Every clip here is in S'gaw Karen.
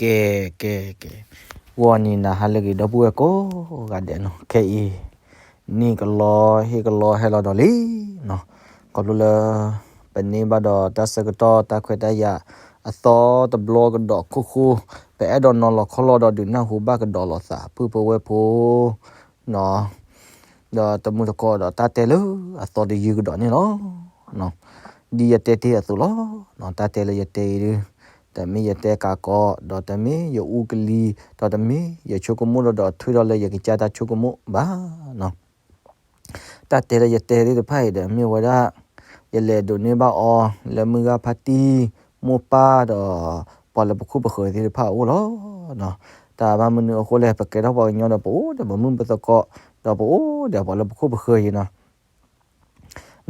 ကဲ ကဲ ကဲ, ဂီၤနံၤနၤဟါလၢအဂ့ၤ ဒီပုၢ်ဝဲၢ်ကိးဂၤဒဲးနီၤ, ခဲအံၤန့ၣ်ကလီဟ့ၣ်ကလီဟဲလီၤဒီးလံနီၤ, ခီဖျိလၢ ပန့ၢ်ဘၣ်ဒီးတၢ်ဆၢကတီၢ်တၢ်ခွဲးတၢ်ယာ်အသီတဘျီကဒီးအခိၣ်ဃိ, ပအဲၣ်ဒိးနီၤလီၤခီလီၤဒီးဒုးနၢ်ဟူဘၣ်ကဒီးလိာ်သး ပုၢ်ဖိဝဲၢ်ဖိ ဒီးတမုာ်တကိးဒီးတၢ်တဲလၢအသီတယုၢ်ကဒီးန့ၣ်လီၤ. ဒ်ယတဲတ့ၢ်အသိးလီၤ. တၢ်တဲလၢယတဲအံၤဒုး တမ့ၢ်ယတဲကးကီး ဒီးတမ့ၢ်ယအူကလံၤ ဒီးတမ့ၢ်ယဆိကမိၣ်ဒီး ဒီးထွဲဒီးလၢယကစၢ်တၢ်ဆိကမိၣ်ဘၣ်. တၢ်တဲလၢယတဲသ့ၣ်တဖၣ်အံၤဒီး မ့ၢ်ဝဲဒၣ် ယလဲၤဒိးန့ၢ်ဘၣ်အီၤ လၢမုၢ်ဂၤဖါတံၢ် မိၢ်ပၢ်ဒီး ပှၤလၢပခိၣ်ပဃၢၤသ့ၣ်တဖၣ်အအိၣ်လီၤ. တၢ်ဘၣ်မနုၤအဃိလဲၣ် ပကဲထီၣ်ပှၤကညီဒီး ပအိၣ်ဒီးပမုၢ်ပသကိး ဒီးပအိၣ်ဒီးပှၤလၢပခိၣ်ပဃၢၤအံၤနီၤ.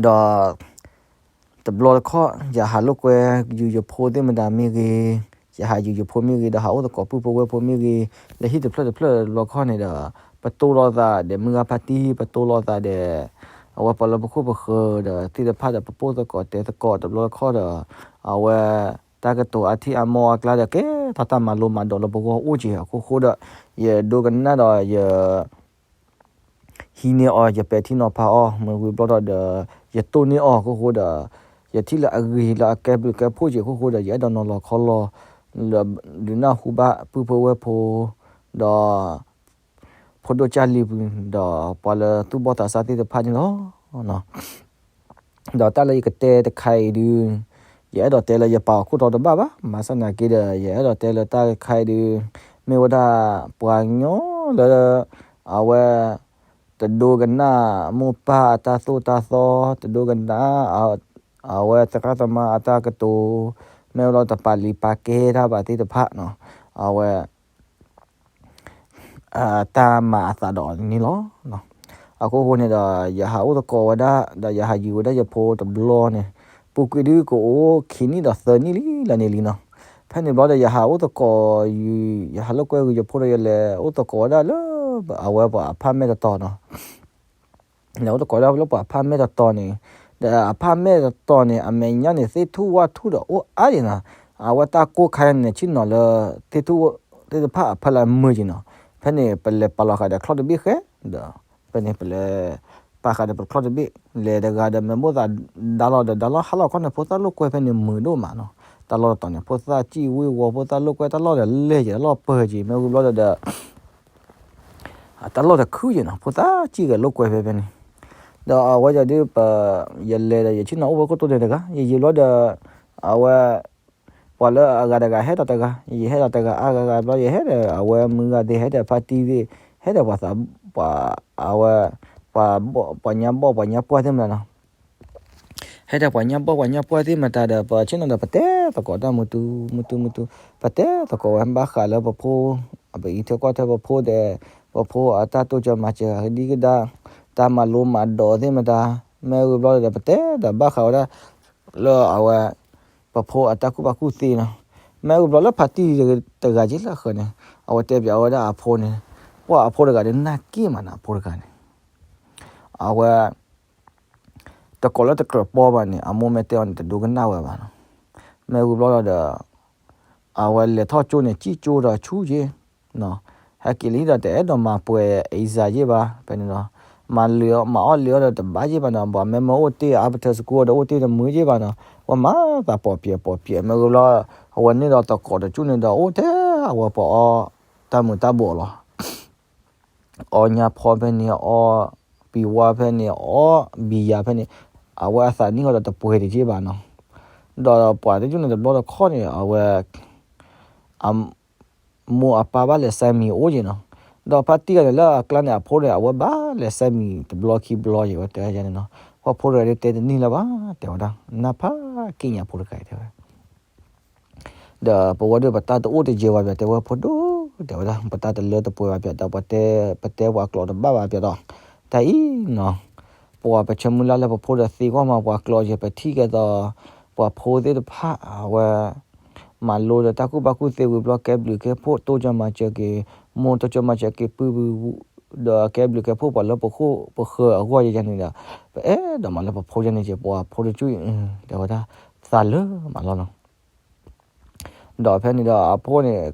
ဒီး တဘျီတခီၣ် ယဟးလိာ်ကွဲ ယုာ်ယဖိသ့ၣ်မတၤမ့ၢ်ဂ့ၤ, ယဟးယုာ်ယဖိမ့ၢ်ဂ့ၤ ဒီးဟးအိၣ်သကိးပုၢ်ဖိဝဲၢ်ဖိမ့ၢ်ဂ့ၤ, လၢဟံၣ်တဖျၢၣ်တဖျၢၣ်တဘျီခီၣ်န့ၣ်ဒီး ပတိၢ်လိာ်သးဒီးမုၢ်ဂၤဖါတံၢ် ပတိၢ်လိာ်သးဒီး အဝဲပှၤလၢပခိၣ်ပဃၢၤဒီးသ့ၣ်တဖၣ်ဒီး ပပိၢ်သကိးတဲသကိးတဘျီတခီၣ်ဒီး အဝဲ တၢ်ကတိၤအါထံၣ်အါမီၢ်အကျါဒီး ကဲထီၣ်တၢ်မၤလိမၤဒိးလၢပဂီၢ်အိၣ်က့ၤအခိၣ်ဃိဒီး ယဒိကနၣ်ဒီးယ ဟံးန့ၢ်အီၤ ယပဲာ်ထံနီၤဖးအီၤ မ့ၢ်ဝံၤဘျီဒီး ယတိၢ်န့ၢ်အီၤအခိၣ်ဃိဒီး ယထံၣ်လၢအဂ့ၤလၢအကဲဘျုးကဲဖှိၣ်က့ၤအခိၣ်ဃိဒီး ယအဲၣ်ဒိးနီၤလီၤခီလီၤ လၢဒုးနၢ်ဟူဘၣ်ပုၢ်ဖိဝဲၢ်ဖိ ဒီး ဖိဒိၣ်ကၢ်လံၤပူၤ ဒီးပှၤလၢသူၣ်ဘီၣ်သးစၢ်သ့ၣ်တဖၣ်န့ၣ်လီၤ. ဒီးတၢ်လၢယကတဲတခါအံၤဒုး ယအဲၣ်ဒိးတဲလၢယပာ်အခိၣ်တီတဘၣ်ဘၣ်, ဘၣ်ဆၣ်သနာ်က့ဒီး ယအဲၣ်ဒိးတဲလၢတၢ်တခါအံၤဒုး မ့ၢ်ဝဲဒၣ်ပှၤကညီလၢ အဝဲ တဒိကနၣ်မိၢ်ပၢ်အတၢ်သိၣ်တၢ်သီ, တဒိကနၣ် အဝဲသရၣ်သမါအတၢ်ကတိၤ, မ့ၢ်ဝဲလီၤတပာ်လံာ်ပာ်ကဲတၢ်ဘၣ်သ့ၣ်တဖၣ်, အဝဲ တၢ်မၤအသးဒီးန့ၣ်လီၤ. အခိၣ်ဃိန့ၣ်ဒီး ယဟးအိၣ်သကိးဝဲဒၣ် ဒီးယဟးယုာ်ဝဲဒၣ်ယဖိတဘျီန့ၣ်, ပူၤကွံာ်ဒုးကအိၣ်ခံနံၣ်ဒီးသၢနံၣ်လံလၢန့ၣ်လံနီၤ. ဖဲန့ၣ်ဘျီဒီး ယဟးအိၣ်သကိး ယဟးလိာ်ကွဲယုာ်ယဖိဒီး ယလဲၤအိၣ်သကိးဝဲဒၣ်လၢ အဝဲပှၤအဖၣ်မဲာ်တတီၤနီၤ. လဲၤအိၣ်သကိးဒၣ်လၢပှၤအဖၣ်မဲာ်တတီၤန့ၣ်, ဒီးအဖၣ်မဲာ်တတီၤန့ၣ် အမဲာ်ညါန့ၣ် သ့ၣ်ထူၣ်ဝၣ်ထူၣ်ဒီးအိၣ်အါဒံးနီၤ. အဝဲတၢ်ကိၢ်ခါန့ၣ် ဆ့ၣ်နီၤလၢ သ့ၣ်ထူၣ်သ့ၣ်တဖၣ်အဖီလာ်မုာ်က့ၤနီၤ. ဖဲန့ၣ် ပလဲၤပာ်လီၤဃာ်ဒီးချီၣ်တဘ့ၣ်ဃဲ, ဒီးဖဲန့ၣ် ပလဲၤပာ်ဃာ်ဒီးပချီၣ်တဘ့ၣ်, လဲၤတဂၤဒီးမဲာ်ဘိၣ်သးဒါလီၤဒီး ဒါလီၤဟါလီၤခီန့ၣ် ဖိသၣ်လိာ်ကွဲဖဲန့ၣ်မုာ်ဒိၣ်မးနီၤ. တၢ်လီၢ်တတီၤန့ၣ် ဖိသၣ်စံၣ်ဝ့ၤဝီၤ ဖိသၣ်လိာ်ကွဲ တၢ်လီၢ်ဒီးလဲၢ်က့ၤ တၢ်လီၢ်ပၢၢ်က့ၤ မ့ၢ်ဝံၤဘျီဒီး တၢ်လီၢ်တခုက့ၤနီၤ, ဖိသၣ်စံၣ်ဂဲၤလိာ်ကွဲဖဲဖဲန့ၣ်, ဒီးအဝဲဒၣ်ဒုး ပ ယလဲၤဒီးယဆ့ၣ်နီၤအိၣ်ဝဲခိၣ်တိန့ၣ်တဂၤ, ယယံာ်ဘျီဒီး အဝဲ ပှၤလၢအဂၤတဂၤဟဲဒီးတဂၤ, ယဟဲဒီးတဂၤအါဂၤဂၤဘျီ ယဟဲဒီးအဝဲမုၢ်ဂၤသ့ၣ် ဟဲဒီးဖါတံၢ်သ့ၣ်, ဟဲဒီးပှၤသး ပှၤ အဝဲ ပှၤဘီၣ် ပှၤညါဘီၣ် ပှၤညါပှၢ်သ့ၣ်မနုၤနီၤ ဟဲဒီးပှၤညါဘီၣ်ပှၤညါပှၢ်သ့ၣ်မတၤဒီး ပဆ့ၣ်နီၤဒီး ပတဲသကိးတၢ်မုာ်တူမုာ်တူမုာ်တူ, ပတဲသကိးဝဲဘၣ်ဃးလၢပဖိ, ပအံးထွဲကွၢ်ထွဲပဖိဒီး ပဖိအတၢ်တိစၢၤမၤစၢၤဒ်ကဒါ, တၢ်မၤလိမၤဒိးသ့ၣ်မတၤ, မ့ၢ်ဝံၤဘျီဒီး ပတဲဒီးဘၣ်ဃးဝဲဒၣ် လၢအဝဲ ပဖိအတၢ်ကူၣ်ဘၣ်ကူၣ်သ့နီၤ. မ့ၢ်ဝံၤဘျီလၢဖါတံၢ်တဂၤက့လၢအဃၢၤန့ၣ် အဝဲတဲပၠးဝဲဒၣ်အဖိန့ၣ်, ပှၤအဖိတဂၤဒီးနၢ်က့ၢ်မးနီၤ အဖိတဂၤန့ၣ် အဝဲ တကိးလၢတကြၢးပီၢ်ဘၣ်န့ၣ် အမိၢ်မ့ၢ်တဲအီၤန့ၣ် တဒိကနၣ်ဝဲဘၣ်နီၤ. မ့ၢ်ဝံၤဘျီဒီး အဝဲလဲၤထီၣ်ကၠိန့ၣ် စံၣ်ကၠိဒီးဆူၣ်က့ၤ, ဟဲက့ၤလံဒီးတအဲၣ်ဒိးမၤပှဲၤအံၤစၤယ့ၢ်ဘၣ် ဖဲန့ၣ်ဒီး မၤလၢ မၤအီၣ်လံအီၣ်ဒီးတဘၣ်ယ့ၢ်ဘၣ်နီၤ, ပှၤမ့ၢ်မၢအိၣ်တ့ၢ် after school ဒီးအိၣ်တ့ၢ်တမုာ်ယ့ၢ်ဘၣ်နီၤ, ဝဲမၤသးပိာ်ပျဲးပိာ်ပျဲး မ့ၢ်ဝံၤဘျီ အဝဲန့ၣ်ဒီးတကိးတကၠိန့ၣ်ဒီး အိၣ်ထဲအဝဲပှၤအီၣ်တၢ်မုာ်တၢ်ဘိးလီၤ. အီၣ်ညါဖီဖဲန့ၣ် အီၣ်ပံၤဝါဖဲန့ၣ် အီၣ်ဘံယၤဖဲန့ၣ်, အဝဲအသးနံၣ်ဃီဒီးတပှဲၤတက့ၢ်ဘၣ်နီၤ. ဒီးပှၤတကၠိန့ၣ်တဘျီတခီၣ်န့ၣ် အဝဲ အမိၢ်အပၢ်ဘၣ်လဲၤဆဲးမံၤအိၣ်က့ၤနီၤ. ဒီးဖါတံၢ်ဂၤန့ၣ်လၢအကျါန့ၣ် အဖိန့ၣ် အဝဲဘၣ်လဲၤဆဲးမံၤတဘျီခံဘျီက့ၤ ဝဲတဲန့ၣ်နီၤ. ပှၤဖိတဂၤဒုးတဲတန့ၢ်လၢၤဘၣ် တဲဝဲဒၣ် နၢ်ဖးက့ၣ်ညါဖိတဂၤအံၤတဲဝဲ ဒီးပဝဲဒၣ်ပတၢ်တအိၣ်တယၢၤဘၣ်ပၠး တဲဝဲဖိဒိၣ် တဲဝဲဒၣ် ပတၢ်တလၢတပှဲၤဘၣ်ပၠးဒီး ပတဲ ပတဲပှၤကျိာ်တဘၣ်ဘၣ်ပၠးဒီး တၢ်အံၤနီၤ ပှၤပဆၢမုၢ်လၢ်လၢပဖိဒီးသံကွၢ်မး ပှၤကျိာ်ယဲ ပထံၣ်ကဲသိး ပှၤဖိသ့ၣ်တဖၣ် အဝဲ မၤလိဒီးတၢ်ကူၣ်ဘၣ်ကူၣ်သ့ဝံၤဘျီ ကဲဘျုးကဲဖှိၣ် တိစၢၤမၤစၢၤက့ၤ မိၢ်တိစၢၤမၤစၢၤက့ၤပုၢ်ဝံၤ ဒီးကဲဘျုးကဲဖှိၣ်ပှၤလၢပခိၣ်ပဃၢၤအဂီၢ်ယဲန့ၣ်ဒီး ပအဲၣ်ဒိးမၤလၢပဖိယဲန့ၣ်က့ၤ ပှၤဖိတကၠိအံၤ တဲဝဲဒၣ် သးလၢမးလီၤနီၤ. ဒီးဖဲန့ၣ်ဒီးအဖိန့ၣ်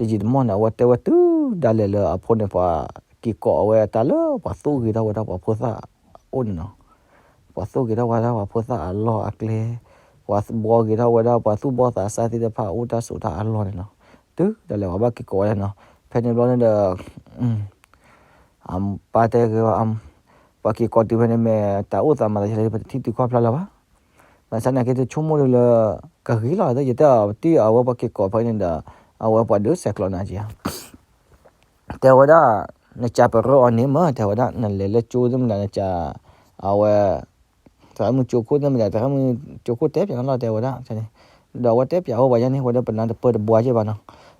တယံာ်တမီၢ်န့ၣ် အဝဲတဲဝဲတုၤဒၣ်လဲာ်လၢအဖိန့ၣ် ပှၤက့ၤကိးအဝဲတၢ်လၢပှၤသိၣ်ဂ့ၤထီၣ်ဝဲဒၣ်ပှၤဖိသၣ်အအိၣ်န့ၣ်နီၤ. ပှၤသိၣ်ဂ့ၤထီၣ်ဝဲဒၣ်ပှၤဖိသၣ်အလီၢ်အကျဲ, ပှၤဘှီဂ့ၤထီၣ်ဝဲဒၣ်ပှၤသူၣ်ဘီၣ်သးစၢ်သ့ၣ်တဖၣ်အအိၣ်တၢ်ဆိးတၢ်အလီၢ်န့ၣ်နီၤ. တုၤဒၣ်လဲာ်ပှၤဘၣ်က့ၤကိးဝဲဒၣ်နီၤ. ဖဲန့ၣ်ဘျီန့ၣ်ဒီး အပၢ်တဲက့ၤဝဲ ပှၤက့ၤကိးတုၤဖဲန့ၣ် မ့ၢ်တၢ်အိၣ်သးမၤသးယဲလၢ ပတထံၣ်တုၤခီဖျိလၢၤဘၣ်. ဘၣ်ဆၣ်နာ်က့ တဆိကမိၣ်ဒုးလၢ ကဂ့ၤလီၤ ယတဲအီၤ တံၢ်အဝဲပှၤက့ၤကိးဖဲန့ၣ်ဒီး အဝဲပှၤဒုးဆဲးကျိးနၤက့ၤဧါ တဲဝဲဒၣ်, နကးပရၢအီၤန့ၣ်မ့ၢ် တဲဝဲဒၣ် နလဲၤလၢကၠိသ့ၣ်မတၤ နကး အဝဲ သရၣ်မုၣ်ကၠိခိၣ်သ့ၣ်မတၤ သရၣ်မုၣ်ကၠိခိၣ်တဲပၠးနၤလီၤ တဲဝဲဒၣ်န့ၣ်. ဒီးအဝဲတဲပၠးဝဲပှၤယဲန့ၣ် ဝဲဒၣ်ပနၢ်တပၢၢ်တဘှါက့ဘၣ်နီၤ.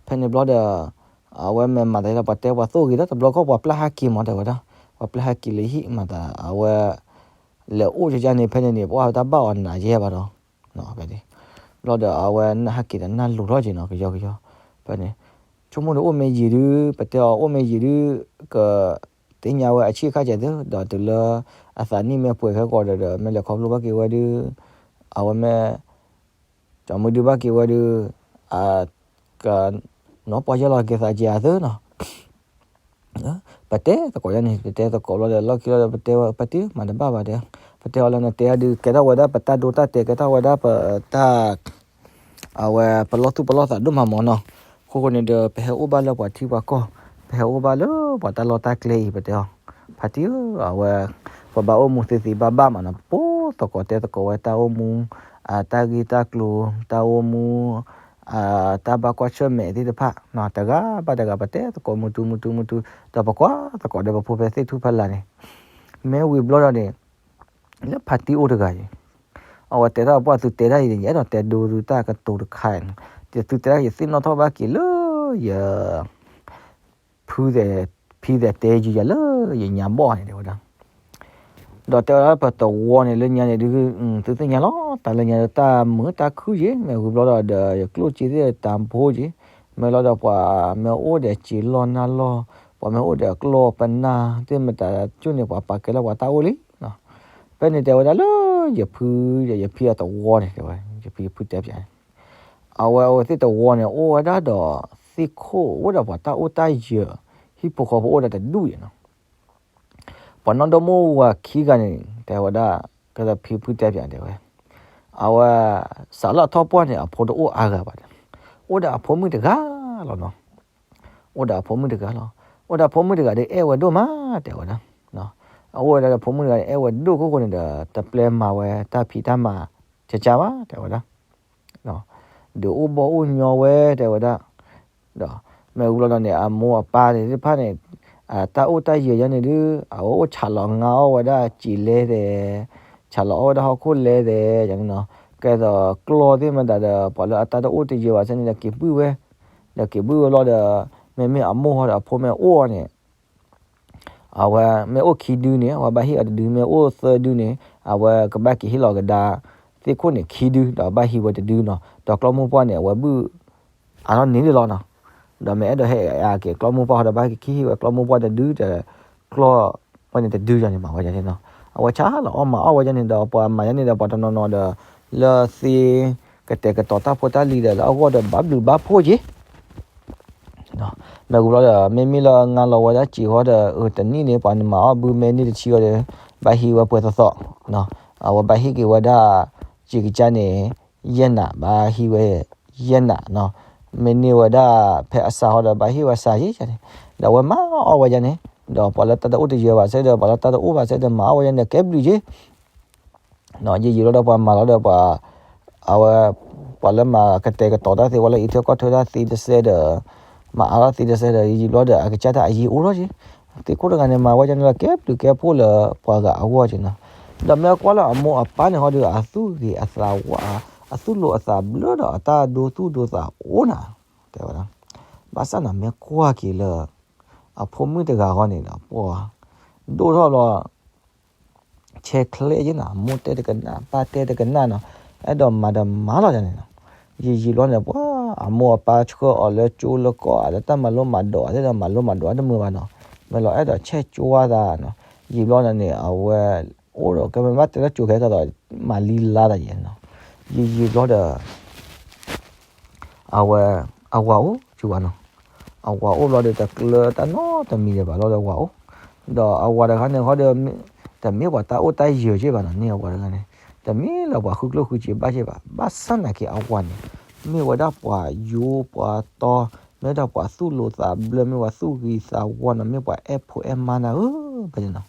ဖဲန့ၣ်ဘျီဒီး အဝဲမ့ၢ်မၤသးလၢပှၤတဲပှၤသိၣ်ဂ့ၤဒီး တဘျီကီၢ်ပှၤပျၢ်ဟဲက့ၤမး တဲဝဲဒၣ်, ပှၤပျၢ်ဟဲက့ၤလၢဟံၣ်မၤသး အဝဲ လဲၤအိၣ်ကကန့ၣ် ဖဲန့ၣ်န့ၣ် ပှၤတၢ်ဘၣ်အီၤနၤယဲဘၣ်ဒီး ဘျီဒီးအဝဲနၢ်ဟဲက့ၤဒီးနၢ်လိၤထီၣ်က့ၤနီၤ ကယီကယီ ဖဲန့ၣ် ဆိကမိၣ်ဒီးအိၣ်မ့ၢ်ယံာ်ဒုး ပတဲအီၤအိၣ်မ့ၢ်ယံာ်ဒုး က သ့ၣ်ညါဝဲအဆံၣ်အခါကဲးသု ဒီးတုၤလၢ အသးနံၣ်မ့ၢ်ပှဲၤခဲကီးဒီး မ့ၢ်လဲၤခီဖျိဘၣ်က့ၤဝဲဒုး အဝဲမ့ၢ် ကၠီမုၢ်ဒုးဘၣ်က့ၤဝဲဒုး အ က နီၢ်ပီၢ်ယဲၢ်လီၤက့ၤသးကဲးအသုနီၤ. ပတဲသကိးယဲန့ၣ် ပတဲသကိးဘျီဒီး လီၢ်ခံလီၤဒီး ပတဲဝဲ ပတဲမၤတဘၣ်ဘၣ်တဲ, ပတဲအီၤလၢနတဲဒုး ကဲထီၣ်ဝဲဒၣ်ပတၢ်ဒိတၢ်တဲာ် ကဲထီၣ်ဝဲဒၣ်ပတၢ် အဝဲပလီၢ်သူၣ်ပလီၢ်သးဒိၣ်မးမးနီၤ. အဃိဃိန့ၣ်ဒီး ပဟဲအိၣ်ဘၣ်လၢပှၤထံပှၤကီၢ် ပဟဲအိၣ်ဘၣ်လၢပှၤတၢ်လီၢ်တၢ်ကျဲအံၤ ပတဲအီၤ ဖါတံၢ်ဧၢ အဝဲ ပဘၣ်အိၣ်မူသ့သ့ဘၣ်ဘၣ်မးနီၤ ပတဲသကိးတဲသကိးဝဲတၢ်အိၣ်မူ အတၢ်ဂ့ၢ်တၢ်ကျိၤ တၢ်အိၣ်မူ အတၢ်ဘၣ်ကွၢ်ဆၢၣ်မဲာ်သ့ၣ်တဖၣ် တဂၤဘၣ်တဂၤ ပတဲသကိးမုၢ်တူမုၢ်တူမုၢ်တူ ဒီးပကွၢ်သကိးဒီးပဖိဖဲသ့ၣ်ထူၣ်ဖဲလၢ်န့ၣ် မ့ၢ်ဝံၤဘျီဒီးန့ၣ် လၢဖါတံၢ်အိၣ်တဂၤအံၤ အဝဲတဲထီၣ်ပှၢ်သုတဲတၢ်အံၤန့ၣ် ယအဲၣ်ဒိးတဲဒိသုတၢ်ကတိၤတခါအံၤန့ၣ် ယသုတဲဒၣ်ယသ့ၣ်နီၣ်ထီၣ်ဘၣ်က့ၤလၢယ ဖုသဲး ဖံသဲးတဲယုာ်ယၤလၢယညါဘီၣ်န့ၣ် တဲဝဲဒၣ်. ဒီးတဲဝဲဒၣ်ပတဝီန့ၣ်လၢညါန့ၣ်ဒုး သုသ့ၣ်ညါလီၤ တၢ်လၢညါဒီးတၢ်မုာ်တၢ်ခုၣ်က့ၤ မ့ၢ်ဝံၤဘျီဒီးဒီး ယကျိၣ်စ့သ့ၣ်တၢ်ဖိက့ၤ မ့ၢ်လီၤဒီးပှၤမ့ၢ်အိၣ်ဒီးစံာ်လီၢ်နၢ်လီၢ် ပှၤမ့ၢ်အိၣ်ဒီးကျီၢ်ပနၢ်သ့ၣ်မတၤကၠိၣ်န့ၣ် ပှၤပာ်ကဲလၢပှၤတၢ်အိၣ်လံ. ဖဲန့ၣ်တဲဝဲဒၣ်လၢ ယဖု ယဖံအတဝီန့ၣ် တဲဝဲ ယဖံယဖုတဲပၠးန့ၣ် အဝဲအဝဲသ့ၣ်တဝီန့ၣ် အိၣ်ဝဲဒၣ်ဒီးသ့ၣ်ခိၣ် အိၣ်ဒီးပှၤတၢ်အိၣ်တၢ်ယၢၤ ဟံၣ်ဖိဃီဖိအိၣ်ဒီးတဒူၣ်အံၤနီၤ. ပှၤနီၢ်ဒီမိၢ်ဝၤခံဂၤန့ၣ် တဲဝဲဒၣ် ကဲဒီးဖံဖုတဲပၠးတဲဝဲ အဝဲ စးလၢအထီၣ်ပှၢ်န့ၣ် အဖိတအိၣ်အါဂၤဘၣ်ဒီး အိၣ်ဒီးအဖိမုၣ်တဂၤလီၤနီၤ. အိၣ်ဒီးအဖိမုၣ်တဂၤလီၤ. အိၣ်ဒီးအဖိမုၣ်တဂၤဒီးအဲၣ်ဝဲဒိၣ်မး တဲဝဲဒၣ်. အအိၣ်ဝဲဒၣ်ဒီးဖိမုၣ်တဂၤန့ၣ် အဲၣ်ဝဲဒိၣ်ခိၣ်ဃိန့ၣ်ဒီး တပျဲမၤဝဲတၢ်ဖံးတၢ်မၤ ကကါဘၣ် တဲဝဲဒၣ်. ဒုးအိၣ်ဘီၣ်အိၣ်ညီဝဲ တဲဝဲဒၣ်. ဒီးမ့ၢ်ဝံၤဘျီဒီးန့ၣ် အမိၢ်အပၢ်သ့ၣ်တဖၣ်န့ၣ် တၢ်အိၣ်တၢ်ယၢၤယါန့ၣ်ဒုး အဝဲအိၣ်ဆးလီၤငါအီၣ်ဝဲဒၣ်စံာ်လဲၢ်သဲး ဆးလီၤအီၣ်ဝဲဒၣ်ဟီၣ်ခိၣ်လဲၢ်သဲး ယါန့ၣ်နီၤ. ကဲသိးကျီၢ်သ့ၣ်မတၤဒီး ပှၤလၢအတၢ်တအိၣ်တယၢၤဘၣ်ဆၣ်န့ၣ်ဒီး က့ၤဘုၣ်ဝဲ, ဒီးက့ၤဘုၣ်ဝဲဘျီဒီး မ့မ့ၢ်အမိၢ်ဟီဒီးအဖိမ့ၢ်အိၣ်အီၤန့ၣ် အဝဲမ့ၢ်အိၣ်ခံဒုန့ၣ် အဝဲဘၣ်ဟ့ၣ်အီၤတဒု, မ့ၢ်အိၣ်သၢဒုန့ၣ် အဝဲကဘၣ်က့ၤဟ့ၣ်လီၤကဒါသ့ၣ်ခိၣ်န့ၣ်ခံဒု ဒီးဘၣ်ဟံးဝဲတဒုနီၤ. ဒီးကျီၢ်မိၢ်ပှၢ်န့ၣ် အဝဲဘုၣ်အါထီၣ်န့ၢ်ဒံးလီၤနီၤ. ဒီးမ့ၢ်အဲၣ်ဒိးဟဲအက့ၤကျီၢ်မိၢ်ပှၢ်ဟီဒီး ဘၣ်က့ၤဟ့ၣ်ဝဲကျီၢ်မိၢ်ပှၢ်တဒုဒီး ကျီၢ်ဝဲန့ၣ်တဒုယါန့ၣ် မၤဝဲယါန့ၣ်နီၤ. အဝဲဆါလီၤအီၣ်မၤအီၣ်ဝဲယါန့ၣ်ဒီး ပှၤမၤယါန့ၣ်ဒီး ပှၤတနီၤနီၤဒီး လၢသ့ကတဲာ်ကတီၤတၢ်ဖိတၢ်လံၤဒီး လၢအဂီၢ်ဒီးဘၣ်ဘျုးဘၣ်ဖှိၣ်က့ၤ မ့ၢ်ဝံၤဘျီဒီး မ့မ့ၢ်လၢငါလီၤဝဲဒၣ်စံာ်ဃီဒီး အတနံၣ်န့ၣ် ပှၤမၤအီၣ်ဘုမ့ၢ်န့ၢ်တဆံဃီဒီး ဘၣ်ဟံးဝဲပှဲၤသီသီ, အဝဲဘၣ်ဟ့ၣ်က့ၤဝဲဒၣ် စံာ်ကစၢ်န့ၣ် ယဲၢ်နး ဘၣ်ဟံးဝဲ ယဲၢ်နးနီၤ. မ့ၢ်န့ၢ်ဝဲဒၣ်ဖဲအစးဃီဒီး ဘၣ်ဟ့ၣ်ဝဲစးယဲၢ်န့ၣ်, ဒီးအဝဲမၤအီၣ်ဝဲယါန့ၣ်, ဒီးပှၤလၢတၢ်တအိၣ်တယၢၤဘၣ်စ့ၢ်ဒီး ပှၤလၢတၢ်တအိၣ်ဘၣ်စ့ၢ်ဒီး မၤအီၣ်ဝဲယါန့ၣ် ကဲဘျုးက့ၤ ယံာ်ယံာ်လီၤဒီးပှၤမၤလီၤဒီးပှၤ အဝဲ ပှၤလၢမၤကတဲာ်ကတီၤတၢ်သ့ ပှၤလၢအံးထွဲကွၢ်ထွဲတၢ်သ့တစဲးဒီး မၤအါထီၣ်သ့တစဲးဒီး ယံာ်ယံာ်ဘျီဒီး အကစၢ်တၢ်အယံာ်အိၣ်ထီၣ်က့ၤ, သ့ၣ်ခိၣ်တဂၤန့ၣ် မၤဝဲဒ်န့ၣ်လီၤကဲဘျုးကဲဖှိၣ်လၢပှၤဂၤအဂီၢ်က့ၤနီၤ. ဒီးမ့ၢ်ကွၢ်လၢအမိၢ်အပၢ်န့ၣ်ဟီဒီး အသူၣ်ဂ့ၤအသးဝါ အသူၣ်လိၤအသးဘျၢဒီးအတၢ်ဒိသူၣ်ဒိသးအိၣ်နၤ, တဲဝဲဒၣ်, ဘၣ်ဆၣ်နီၤ မ့ၢ်ကွၢ်က့ၤလၢ အဖိမုၣ်တဂၤဃီန့ၣ်ဒီး ပှၤ ဒိၣ်ထီၣ်ဘျီ ဆဲးချ့က့ၤနီၤ, မိၢ်တဲတကနၣ် ပၢ်တဲတကနၣ်နီၤ, အဲၣ်ဒိးမၤဒီးမၤလီၤယါန့ၣ်နီၤ. ယံာ်ယံာ်ဘျီန့ၣ် ပှၤအမိၢ်အပၢ်ဆှၢအီၤလၢကၠိလၢကီၢ် အလၢတၢ်မၤလိမၤဒိး အသ့ၣ်ဒီးမၤလိမၤဒိးတမုာ်ဘၣ်နီၤ, မ့ၢ်လီၤအဲၣ်ဒိးဆဲးကၠိဝဲသးနီၤ. ယံာ်ဘျီန့ၣ်န့ၣ် အဝဲ အိၣ်ဒီးကဲမ့ၢ်ဘၣ်တဲလၢကၠိခဲကီးဒီး မၤလံလါသးယဲနီၤ. ယံာ်ယံာ်ဘျီဒီး အဝဲ အဝၤအိၣ်ကၠိဝဲနီၤ. အဝၤအိၣ်ဘျီဒီးတကျၢတၢ်နီတမံၤဒံးဘၣ်လီၤဒီးဝၤအိၣ်, ဒီးအဝၤတဂၤန့ၣ်ဃီဒီး တမ့ၢ်ပှၤတၢ်အိၣ်တၢ်ယၢၤက့ဘၣ်နီၤ, န့ၢ်အဝၤတဂၤန့ၣ် တမ့ၢ်လၢပှၤဃုကျိၣ်ဃုစ့ဘၣ်က့ဘၣ်, ဘၣ်ဆၣ်နာ်က့အဝၤန့ၣ် မ့ၢ်ဝဲဒၣ်ပှၤယိပှၤတီ, မ့ၢ်ဝဲဒၣ်ပှၤသူၣ်လိၤသးဘျၢ, မ့ၢ်ပှၤသူၣ်ဂ့ၤသးဝါနီၤ, မ့ၢ်ပှၤအဲၣ်ဖိအဲၣ်မါနၤဧၢ, ဖဲန့ၣ်နီၤ.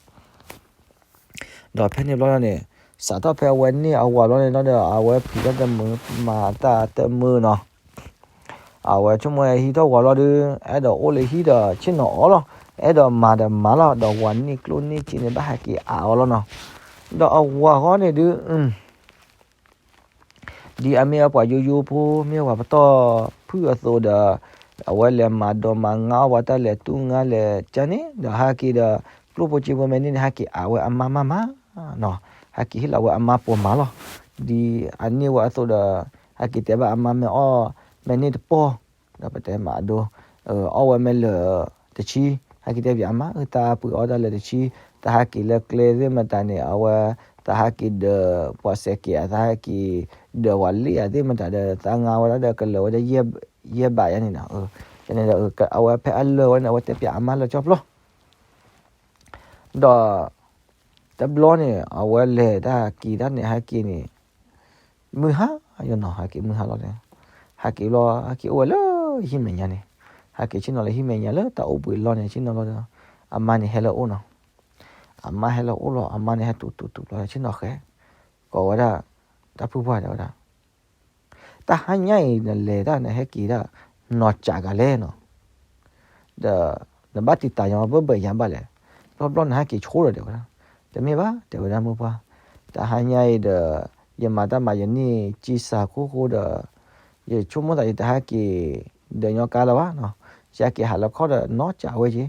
ဒီးဖဲန့ၣ်ဘျီန့ၣ် စးထီၣ်ဖဲအဝဲန့ၢ်အဝၤဘျီန့ၣ်လီၤဒီး အဝဲဖံးတၢ်တမုာ် မၤတၢ်တမုာ်နီၤ. အဝဲဆိကမိၣ်ဟံးထီၣ်ဝၤလီၤဒုး အဲၣ်ဒိးအိၣ်လၢဟံၣ်ဒီးဆ့ၣ်နီၤအီၤလီၤ, အဲၣ်ဒိးမၤဒီးမၤလီၤ, ဒီးဝၤန့ၢ်ကျိၣ်န့ၢ်စ့န့ၣ် ဘၣ်ဟဲက့ၤအးအီၤလီၤနီၤ. ဒီးအဝၤဃီန့ၣ်ဒုး ဒ်အမ့ၢ်အပှၤယိယိဖိ မ့ၢ်ပှၤပတီၢ်ဖုၣ်အသိးဒီး အဝဲလဲၤမၤဒိးမၤငါအီၣ်ပှၤတၢ်လဲၤတူၢ်ငါလဲၤကၢန့ၣ် ဒီးဟဲက့ၤဒီး ကျိၣ်ဖိစ့ဖိမဲာ်န့ၢ်န့ၣ် ဟဲက့ၤအးဝဲအမါမါမါနီၤ, ဟဲက့ၤဟ့ၣ်လီၤဝဲအမါပိာ်မၤလီၤ. ဒ်အန့ၢ်ဝဲအသိးဒီး ဟဲက့ၤတဲဘၣ်အမါမ့ၢ်အီၣ်မဲာ်န့ၢ်တပီၢ် ဒီးပတဲမၤအဒိ အီၣ်ဝဲမဲာ်လၢာ်တဆံ, ဟဲက့ၤတဲဘၣ်အမါ အတၢ်ပှ့ၤအီၣ်တၢ်လၢာ်တဆံ, တၢ်ဟဲက့ၤလၢကျဲသ့ၣ်မတၤန့ၣ် အဝဲ တၢ်ဟဲက့ၤဒၢးပှၤစဲးကဲး တၢ်ဟဲက့ၤဒၢးပှၤလ့ၣ်အသ့ၣ်မတၤဒီး တၢ်ငါဝဲဒၣ်ဒီးကလၢာ်ဝဲဒၣ် ယဲၢ်ဘးယါန့ၣ်နီၤ. န့ၣ်ဒီး အဝဲဖဲအလၢာ်ဝဲန့ၣ် အဝဲတဲပၠးအမါလၢကၠီဖျီ ဒီး တဘျီန့ၣ် အဝဲလဲၤတၢ်ဟဲက့ၤတၢ်န့ၣ်ဟဲက့ၤန့ၣ် မုၢ်ဟါယနီၤ ဟဲက့ၤမုၢ်ဟါလီၤန့ၣ်, ဟဲက့ၤဘျီ ဟဲက့ၤအိၣ်ဝဲလၢဟံၣ်မဲာ်ညါန့ၣ်, ဟဲက့ၤဆ့ၣ်နီၤလၢဟံၣ်မဲာ်ညါလၢတၢ်အိၣ်ဘှံးလီၢ်န့ၣ် ဆ့ၣ်နီၤလီၤဒီး အမါန့ၣ်ဟဲလၢအအိၣ်နီၤ. အမါဟဲလၢအအိၣ်လီၤ အမါန့ၣ်ဟဲတူၤတူၤတူၤလီၤ ဆ့ၣ်နီၤဃဲ, ကိးဝဲဒၣ် တၢ်ဖုပှၢ်တဲဝဲဒၣ် တၢ်ဟါညါအံၤ နလဲၤတၢ်နဟဲက့ၤတၢ် နီၢ်ကးဂၤလဲၣ်နီၤ, ဒီး နဘၣ်တံာ်တာ်ညီဘၢဘၢယၤဘၣ်လဲၣ်, ဘျီဘျီနဟဲက့ၤဆိဒီးတဲဝဲဒၣ်, တမ့ၢ်ဘၣ် တဲဝဲဒၣ်မိၢ်ပှၢ်, တၢ်ဟါညါအံၤဒီး ယမၤတၢ်မၤယန့ၢ်ကံစၢ်ခိၣ်ဃိဒီး ယဆိကမိၣ်သးယတဟဲက့ၤ ဒၢးညီကါလၢၤဘၣ်နီၤ, ယဟဲက့ၤဟးလၢခီၣ်ဒီးနီၢ်ကးဝဲက့ၤ,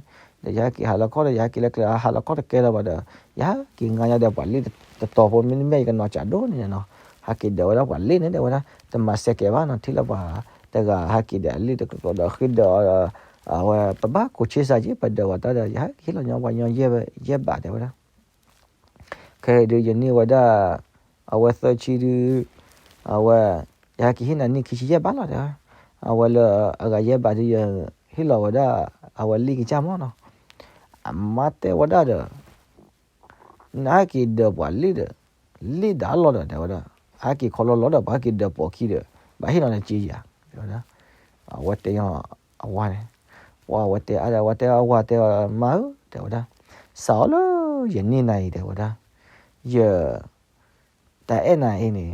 ဒီးယဟဲက့ၤဟးလၢခီၣ်ဒီး ယဟဲက့ၤလၢကျဲဟးလၢခီၣ်တကဲလၢၤဘၣ်ဒီး ယဟဲက့ၤငါယၤဒီးပှၤလ့ၣ်တတီၤဖိ မ့တမ့ၢ်ယကနီၢ်ကးဒိၣ်န့ၣ်နီၤ, ဟဲက့ၤဒၢးဝဲဒၣ်ပှၤလ့ၣ်န့ၣ်တဲဝဲဒၣ်, တမၤစဲးကဲးဘၣ်နီၤ, ထံၣ်လၢပှၤတဂၤဟဲက့ၤဒီးအလ့ၣ်တကျိၤကျိၤဒီးဃ့ဒၢး အဝဲပဘၣ်ကိးဆ့စၢ်က့ၤ ပဒၢးဝဲတၢ်ဒီး ယဟဲက့ၤဟ့ၣ်လီၤညီပှၤညီ ယဲၢ်ဘးတဲဝဲဒၣ် ခဲအံၤဒုးယန့ၢ်ဝဲဒၣ် အဝဲသၢဆံဒုး အဝဲ ယဟဲက့ၤဟ့ၣ်နၤန့ၢ်ခံဆံယဲၢ်ဘးလီၤတဲဝဲ, အဝဲလၢအဂၤယဲၢ်ဘးဒုး ယဟ့ၣ်လီၤဝဲဒၣ် အဝဲလ့ၣ်ကစၢ်မီၢ်နီၤ, အမါတဲဝဲဒၣ်ဒီး နဟဲက့ၤဒၢးပှၤလ့ၣ်ဒီး လ့ၣ်ဒၣ်လီၤဒီးတဲဝဲဒၣ်, ဟဲက့ၤခီလီၤလီၤဒီး ပှၤဟဲက့ၤဒၢးပိာ်ခံဒီး ဘၣ်ဟ့ၣ်နီၤနက့ယၤ တဲဝဲဒၣ်, အဝဲတဲညီအဝၤန့ၣ်, ပှၤဝဲတဲအါဒီး အဝၤတဲအဝၤတဲ မါဧၢ တဲဝဲဒၣ်, စးအီၤလၢယန့ၢ်နၤအံၤတဲဝဲဒၣ်, ယ တၢ်အဲၣ်နၤအံၤန့ၣ်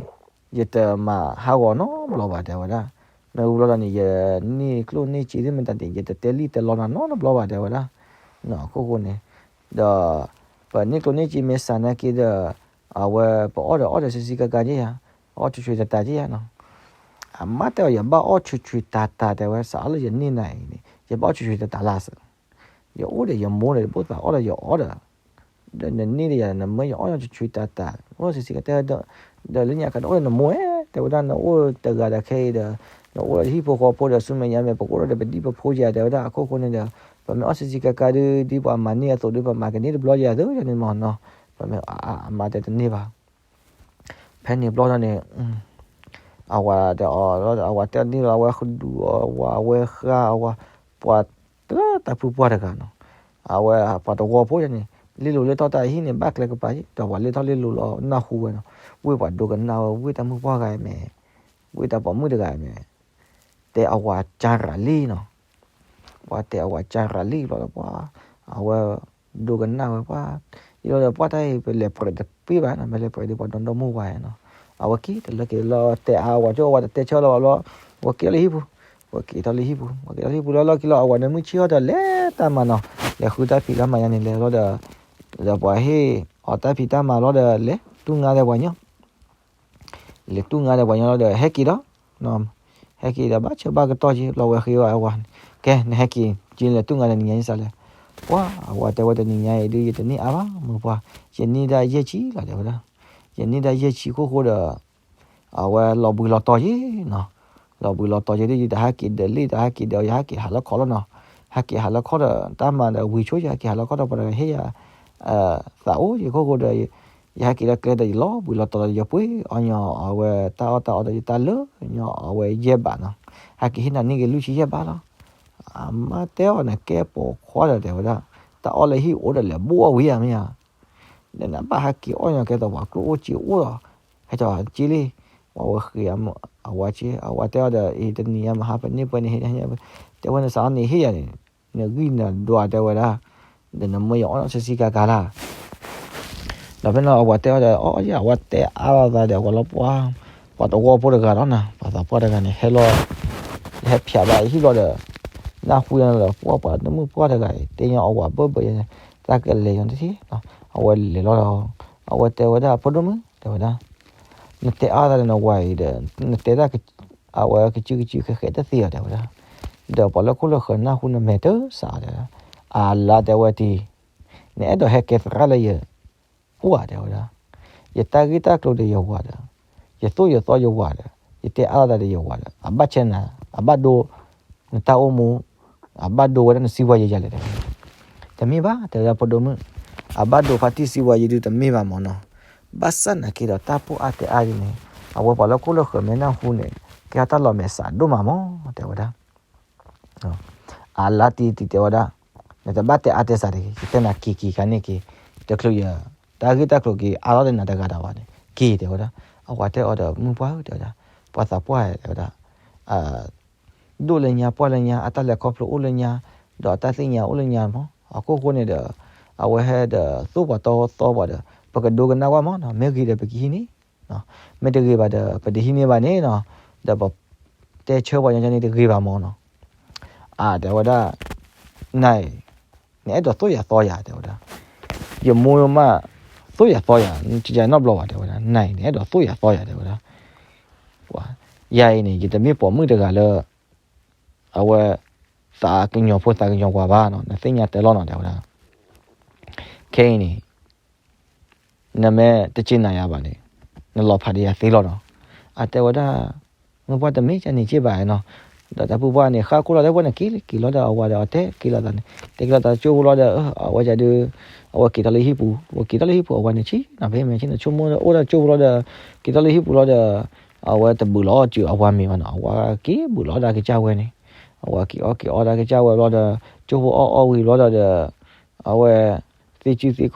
ယတမၤဟးဂီၤနီတဘျီဘၣ်တဲဝဲဒၣ်, မ့ၢ်ဝံၤဘျီဒီးန့ၣ် ယန့ၢ်ကျိၣ်န့ၢ်စ့သ့ၣ်မတၤန့ၣ် ယတတဲလံၣ်တဲလီနၤနီတဘျီဘၣ်တဲဝဲဒၣ်, အခိၣ်ဃိန့ၣ်, ဒီး ပန့ၢ်ကျိၣ်န့ၢ်စ့မ့ၢ်စးနာ်က့ဒီး အဝဲပအီၣ်ဒီးအီၣ်ဒီးဆံးဆံးကကါက့ယၤ, အီၣ်ဆူၣ်ဆူၣ်တၢ်တၢ်က့ယၤနီၤ, အမါတဲအီၤ ယဘၣ်အီၣ်ဆူၣ်ဆူၣ်တၢ်တၢ်တဲဝဲ စးအီၤလၢယန့ၢ်နၤအံၤန့ၣ် ယဘၣ်အီၣ်ဆူၣ်ဆူၣ်တၢ်တၢ်လၢ်စ ယအိၣ်ဒီးယမိၢ်ဒီး ယဘၣ်သးအီၣ်ဒီးယအီၣ်ဒီး, ဒီးနန့ၢ်ဒီးယၤ နမၢယအီၣ်ညီဆူၣ်ဆူၣ်တၢ်တၢ် အိၣ်ဆံးဆံးကတဲဒီး, ဒီးလၢညါကဒီးအိၣ်ဒီးနမိၢ်ဧၢ တဲဝဲဒၣ် နအိၣ်တဂၤဒီးခဲအံၤဒီး, နအိၣ်ဒီးဟံၣ်ဖိဃီဖိဒီးဆူမဲာ်ညါမဲာ် ပကအိၣ်ဒီးပဒံၣ်ပဖိယၤတဲဝဲဒၣ် အခိၣ်ဃိန့ၣ်ဒီး, ပမ့ၢ်အီၣ်ဆံးဆံးကကါဒုး ဒ်ပှၤမၤန့ၢ်အသိးဒုး ပမၤကန့ၢ်တဘျီယၤသုယၤန့ၣ်မ့ၢ်နီၤ, ပမ့ၢ်အမါတဲတန့ၢ်ဘၣ် ဖဲန့ၣ်ဘျီဒီးန့ၣ်, အဝၤဒီးအီၤလီၤဒီး အဝၤတဲန့ၢ်လီၤ အဝဲဃဒူးအီၤ အဝၤအဝဲဃါအဝၤ, ပှၤတၢ်ဖုပှၢ်တဂၤနီၤ, အဝဲပှၤတဝီဖိယၤန့ၣ်, လ့လိာ်လၢထီၣ်တၢ်ဟံၣ်န့ၣ် ဘၣ်ကျဲကပၤက့ ဒီးပှၤလ့ထီၣ်လ့လိာ်လီၤနၢ်ဟူဝဲနီၤ, ဝ့ၢ်ပှၤဒိကနၣ်ဝဲ ဝ့ၢ်တၢ်မုၣ်ပှၢ်ဂၤမဲာ်, ဝ့ၢ်တၢ်ပိာ်မုၣ်တဂၤမဲာ်, တဲအဝၤကၢရၤလံနီၤ ပှၤတဲအဝၤကၢရၤလံလီၤဒီးပှၤ, အဝဲဒိကနၣ်ဝဲပှၤ, ယလီၤဒီးပှၤတၢ်အံၤ ပလဲၤပြဲးတပ့ၢ်ဘၣ်နီၤ, ပလဲၤပြဲးဒီးပှၤဒီမါဝၤနီၤ, အဝဲက့ၤတလၢက့ၤလီၤတဲအါဝၤကၠိ အဝၤတတဲဆၢလၢၤဘၣ်ဘျီ, ဝဲက့ၤလၢဟံၣ်ပူၤ, ဝဲက့ၤထီၣ်လၢဟံၣ်ပူၤ, ဝဲက့ၤထီၣ်လၢဟံၣ်ပူၤလီၤလီၢ်ခံလီၤ အဝၤန့ၣ်မုၢ်ဆ့ၣ်ထီၣ်ဒီးလဲၤတၢ်မၤနီၤ, လဲၤဃုတၢ်ဖံးတၢ်မၤယါန့ၣ်လဲၤလီၤဒီး, ဒီးပှၤဟ့ၣ်အီၤတၢ်ဖံးတၢ်မၤလီၤဒီးလဲၤတူၢ်ငါဒီးပှၤညီ လဲၤတူၢ်ငါဒီးပှၤညီလီၤဒီး ဟဲက့ၤဒီး, ဟဲက့ၤဒီးဘၣ်ဆၢဘၣ်ကတီၢ်က့ လီၤဝဲဃ့ဝဲအဝၤန့ၣ်, ကဲ နဟဲက့ၤက့ လဲၤတူၢ်ငါဒီးနံၤညါအံၤစးလဲၣ်, ပှၤအဝၤတဲဝဲတနံၤညါအံၤဒုး ယတန့ၢ်အါဘၣ် မုၢ်ပှၢ်, ယန့ၢ်ဒၣ်ယဲၢ်ဆံလီၤတဲဝဲဒၣ်, ယန့ၢ်ဒၣ်ယဲၢ်ဆံခိၣ်ဃိဒီး, အဝဲလီၤဘှံးလီၤတီၤက့နီၤ, လီၤဘှံးလီၤတီၤက့ဒီး ယတဟဲက့ၤဒီးလ့ၣ် တဟဲက့ၤဒီး ယဟဲက့ၤဟးလၢခီလီၤနီၤ, ဟဲက့ၤဟးလၢခီဒီး တၢ်မၤဒီးဝံၤဆိ ယဟဲက့ၤဟးလၢခီဒီး ပှၤတဂၤဟ့ၣ်ယၤ သးအိၣ်ယခိၣ်ဃိဒီး, ယဟဲက့ၤလၢကျဲဒီး ယလီၤဘှံးလီၤတီၤဒီး ယပှ့ၤအီၣ်ညီအဝဲတၢ်အီၣ်တၢ်အီဒီး ယတၢ်လၢညီအဝဲယဲၢ်ဘးနီၤ, ဟဲက့ၤဟ့ၣ်နၤန့ၢ်က့ၤလွံၢ်ဆံယဲၢ်ဘးလီၤ, အမါတဲအီၤန့ၣ် ကဲပိာ်ခွါဒီး တဲဝဲဒၣ်, တၢ်အီၣ်လၢဟံၣ်အိၣ်ဒီးလဲၤဘိၣ်အီၣ်ဝံၤဧါ မ့ၢ်ဧါ. ဒီးနဘၣ်ဟဲက့ၤအီၣ်ညီကဲသိးပှၤကျိၣ်အိၣ်စ့အိၣ်ဒီး ဟဲက့ၤက့လံ. ဝဲဝဲဃ့အဝၤက့, အဝၤတဲအီၤဒီး အံၤတနံၤညါမဟါပန့ၢ်ပှဲၤန့ၣ်ဟ့ၣ်, တဲဝဲနစးထီၣ်န့ၣ်ဟ့ၣ်ယၤန့ၣ် နဂံၢ်နဒွး တဲဝဲဒၣ်, ဒီးနမၢယအီၣ်နီၢ်ဆံးဆံးကၤကၤလၢ်. ဒီးဖဲန့ၣ်အဝၤတဲအီၤဒီး အီၣ်ယၤ အဝၤတဲအါလိာ်သးဒီး အဝၤလီၤပှၤ, ပှၤတဝီဖိတဂၤဒီးနၤ ပှၤသးပှၢ်တဂၤန့ၣ် ဟဲလီၤ, ဟဲဖျးဘၣ်ဟံၣ်လီၤဒီး နၢ်ဟူဒီး ပှၤပှၤတမုၣ်ပှၢ်တဂၤအံၤ တဲညီအဝၤဘၢၣ်ဘၢၣ်ယဲန့ၣ် တၢ်ကလဲၤညီတထံၣ်, အဝဲလဲၤလီၤဒီး အဝဲတဲဝဲဒၣ် ဖိဒိၣ်မုၣ် တဲဝဲဒၣ်, နတဲအါသးဒီးနဝၤအံၤဒီး နတဲတၢ် အဝဲကစုကစုဃဲးဃဲးတသ့အီၤ တဲဝဲဒၣ်, ဒီးပှၤလၢခိၣ်လၢဃၢၤနၢ်ဟူနမဲာ်တစးဒီး အလါတဲဝဲတံၤ, နအဲၣ်ဒိးဟဲကဲသရၣ်လၢယအိၣ်ဧါ တဲဝဲဒၣ်, ယတၢ်ဂ့ၢ်တၢ်ကျိၤဒီးယဝၤဒီး ယသိၣ်ယသီယဝၤဒီး ယတဲအါလိာ်သးဒီးယဝၤဒီး အဘၣ်ဆဲနၤ အဘၣ်ဒိ နတၢ်အိၣ်မူ အဘၣ်ဒိဝဲဒၣ်နစံးဝဲယဲယဲလဲၣ် တဲဝဲဒၣ်, တမ့ၢ်ဘၣ် တဲဝဲဒၣ် ဖိဒိၣ်မုၣ်, အဘၣ်ဒိဖါတံၢ်စံးဝဲယဲဒုးတမ့ၢ်ဘၣ်မၢ်နီၤ, ဘၣ်ဆၣ်နာ်က့ဒီးတၢ်ပိၢ်အါတဲအါဒ်န့ၣ် အဝဲပှၤလၢခိၣ်လၢဃၢၤမ့ၢ်နၢ်ဟူန့ၣ် ကဲထီၣ်တၢ်လီၤမဲာ်ဆှးဒိၣ်မးမၢ် တဲဝဲဒၣ် အလါတံၤတံၤတဲဝဲဒၣ်, နတဘၣ်တဲအါတဲစှၤတဂ့ၤ, ယတဲနၤက့ၤက့ၤခါန့ၣ်က့ၤ, တချုးယတၢ်ဂ့ၢ်တၢ်ကျိၤက့ၤအါထီၣ်ဒီးနၤတဂၤဒီးဘၣ်န့ၣ် က့ၤ တဲဝဲဒၣ်, အဝၤတဲအီၤဒီး မုၣ်ပှၢ်ဧၢ တဲဝဲဒၣ်, ပှၤသးပှၢ် တဲဝဲဒၣ်, ဒိၣ်လၢညါပှၢ်လၢညါ အတၢ်လဲၤခီဖျိအိၣ်လၢညါ, ဒီးအတၢ်သ့ၣ်ညါအိၣ်လၢညါမၢ်, အခိၣ်ဃိန့ၣ်ဒီး အဝဲဟဲဒီးသိၣ်ပှၤတီသီပှၤဒီး ပကဒိကနၣ်ကွၢ်မၢ်နီၤ, မ့ၢ်ဂ့ၤဒီးပကဟံးန့ၢ် မ့ၢ်တဂ့ၤဘၣ်ဒီး ပတဟံးန့ၢ်ဘၣ်န့ၣ်နီၤ, ဒီးပတဲဆၢပှၤညီန့ၣ်တဂ့ၤဘၣ်မၢ်နီၤ, အတဲဝဲဒၣ်, နၤအံၤ နအဲၣ်ဒိးသိၣ်ယၤသီယၤ တဲဝဲဒၣ်, ယမိၢ်မး သိၣ်ယၤသီယၤ နတယၤနီတဘျီဘၣ် တဲဝဲဒၣ်, နၤအံၤ နအဲၣ်ဒိးသိၣ်ယၤသီယၤ တဲဝဲဒၣ်, ယၤအံၤန့ၣ် ယတမ့ၢ်ပိာ်မုၣ်တဂၤလၢ အဝဲ သးကညီၤဖိသးကညီၤဝၤဘၣ်နီၤ, နသ့ၣ်ညါတဲလီၤနီၤ တဲဝဲဒၣ်, ခဲအံၤန့ၣ် နမ့ၢ်တစ့နၤယၤဘၣ်န့ၣ် နလီၤဖးဒံးယၤသ့လီၤနီၤ, အတဲဝဲဒၣ်, မုၢ်ပှၢ်တမ့ၢ်ကန့ၣ်စ့ဘၣ်နီၤ, ဒီးတၢ်ပုၢ်ပှၢ်န့ၣ် ဃၣ်ခိၣ်လီၤတဲဝဲန့ၣ်က့ၤလံ က့ၤလီၤဒီးအဝၤဒီးအတဲက့ၤလီၤသးန့ၣ် တဲက့ၤလီၤသးကၠိဖိလီၤဒီး အဝဲဒၣ်ဒုး အဝဲက့ၤထီၣ်လၢဟံၣ်ပူၤ, အဝဲက့ၤထီၣ်လၢဟံၣ်ပူၤ အဝၤန့ၣ်ဆံးနီၤ ဖဲမ့ၢ်ဆံးန့ၣ် ဆိကမိၣ်အိၣ်ဒီးကၠိဖိလီၤဒီး က့ၤထီၣ်လၢဟံၣ်ပူၤလီၤဒီး အဝဲတဘုးလီၤအီၣ်စုအဝၤမ့ၤဘၣ်နီၤ, အဝၤက့ၤဘုးလီၤဒၣ်ကစၢ်ဝဲန့ၣ်, အဝၤက့ၤအီၣ်က့ၤအီဒၣ်ကစၢ်ဝဲဘျီဒီး ကၠိဖိအီၣ်အီဝံၤဘျီဒီး အဝဲ သ့စုသ့ခီၣ်ဝံၤဘျီဒီး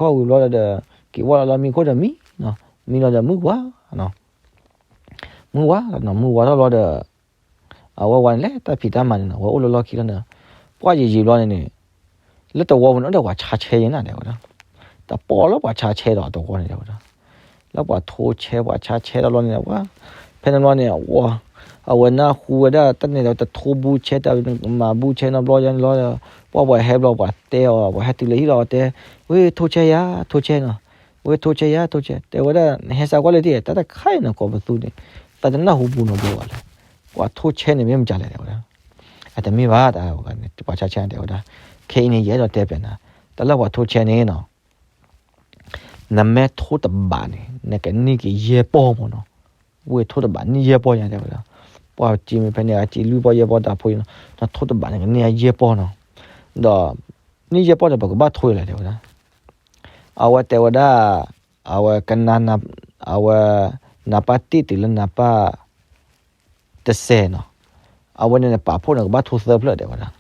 က့ၤဝဲလီၤလၢမံခိၣ်ဒီးမံ, မံလီၤဒီးမုၢ်ဝါနီၤ, မုၢ်ဝါနီၤ မုၢ်ဝါထီၣ်ဘျီဒီး အဝဲဝၤန့ၣ်လဲၤတၢ်ဖံးတၢ်မၤန့ၣ်နီၤ အဝဲအိၣ်လၢလီၢ်ခံလီၤန့ၣ်, ပှၢ်ယံာ်ယံာ်ဘျီန့ၣ်န့ၣ် လၢတဝီပူၤန့ၣ်အိၣ်ဒီးပှၤဆါဆဲယဲနၤ တဲဝဲဒၣ်, တပီၢ်လၢပှၤဆါဆဲဒီးတဝီန့ၣ် တဲဝဲဒၣ်, လၢပှၤထိဆဲပှၤဆါဆဲဒီးဘျီန့ၣ် ဖဲန့ၣ်ဘျီန့ၣ် အဝဲနၢ်ဟူဝဲဒၣ်တၢ်န့ၣ်ဒီး တထိဘူးဆဲ တမၤဘူးဆဲနီတဘျီယဲန့ၣ်လီၤဒီး ပှၢ်ပှၤဟဲဘျီပှၤတဲအီၤ ပှၤဟဲတုၤလၢဟံၣ်လီၤတဲ, ဝဲထိဆဲယၤ ထိဆဲနီၤ, ဝဲထိဆဲယၤ ထိဆဲ တဲဝဲဒၣ် နဟဲစးကွၢ်လၢတၢ် တၢ်တခါအံၤနီၤ ကိးပသူန့ၣ် သးတနၢ်ဟူဘူးနီတဘျီဘၣ်လၢ ပှၤထိဆဲန့ၣ်မ့ၢ်မတၤလဲၣ် တဲဝဲဒၣ်, အတမ့ၢ်ဘၣ် တၢ်ဝဲန့ၣ် ပှၤဆါဆဲန့ၣ် တဲဝဲဒၣ်, ခဲအံၤန့ၣ် ယအဲၣ်ဒိးတဲပျးနၤ တၢ်လၢပှၤထိဆဲန့ၣ်နီၤ နမ့ၢ်ထိတဘးန့ၣ် နကန့ၢ်က့ၤယဲၢ်ပီၢ်မၢ်နီၤ, ဝဲထိတဘးန့ၢ်ယဲၢ်ပီၢ်ညါ တဲဝဲဒၣ်, ပှၤစ့မ့ၢ်ဖဲန့ၣ် အစ့လွံၢ်ပီၢ်ယဲၢ်ပီၢ်တၢ်ဖိအံၤနီၤ နထိတဘးန့ၣ်ကန့ၢ်ယဲၢ်ပီၢ်နီၤ, ဒီး န့ၢ်ယဲၢ်ပီၢ်ဒီးပကဘၣ်ထိလဲၣ် တဲဝဲဒၣ်, အဝဲတဲဝဲဒၣ်, အဝဲကနၣ်, အဝဲ နပၢ်တ့ၢ်တုၤလၢနပၢ် တစဲးနီၤ, အဝဲန့ၣ်နပာ်ဖှိၣ်န့ၣ် နကဘၣ်ထိသၢဖျၢၣ် တဲဝဲဒၣ်,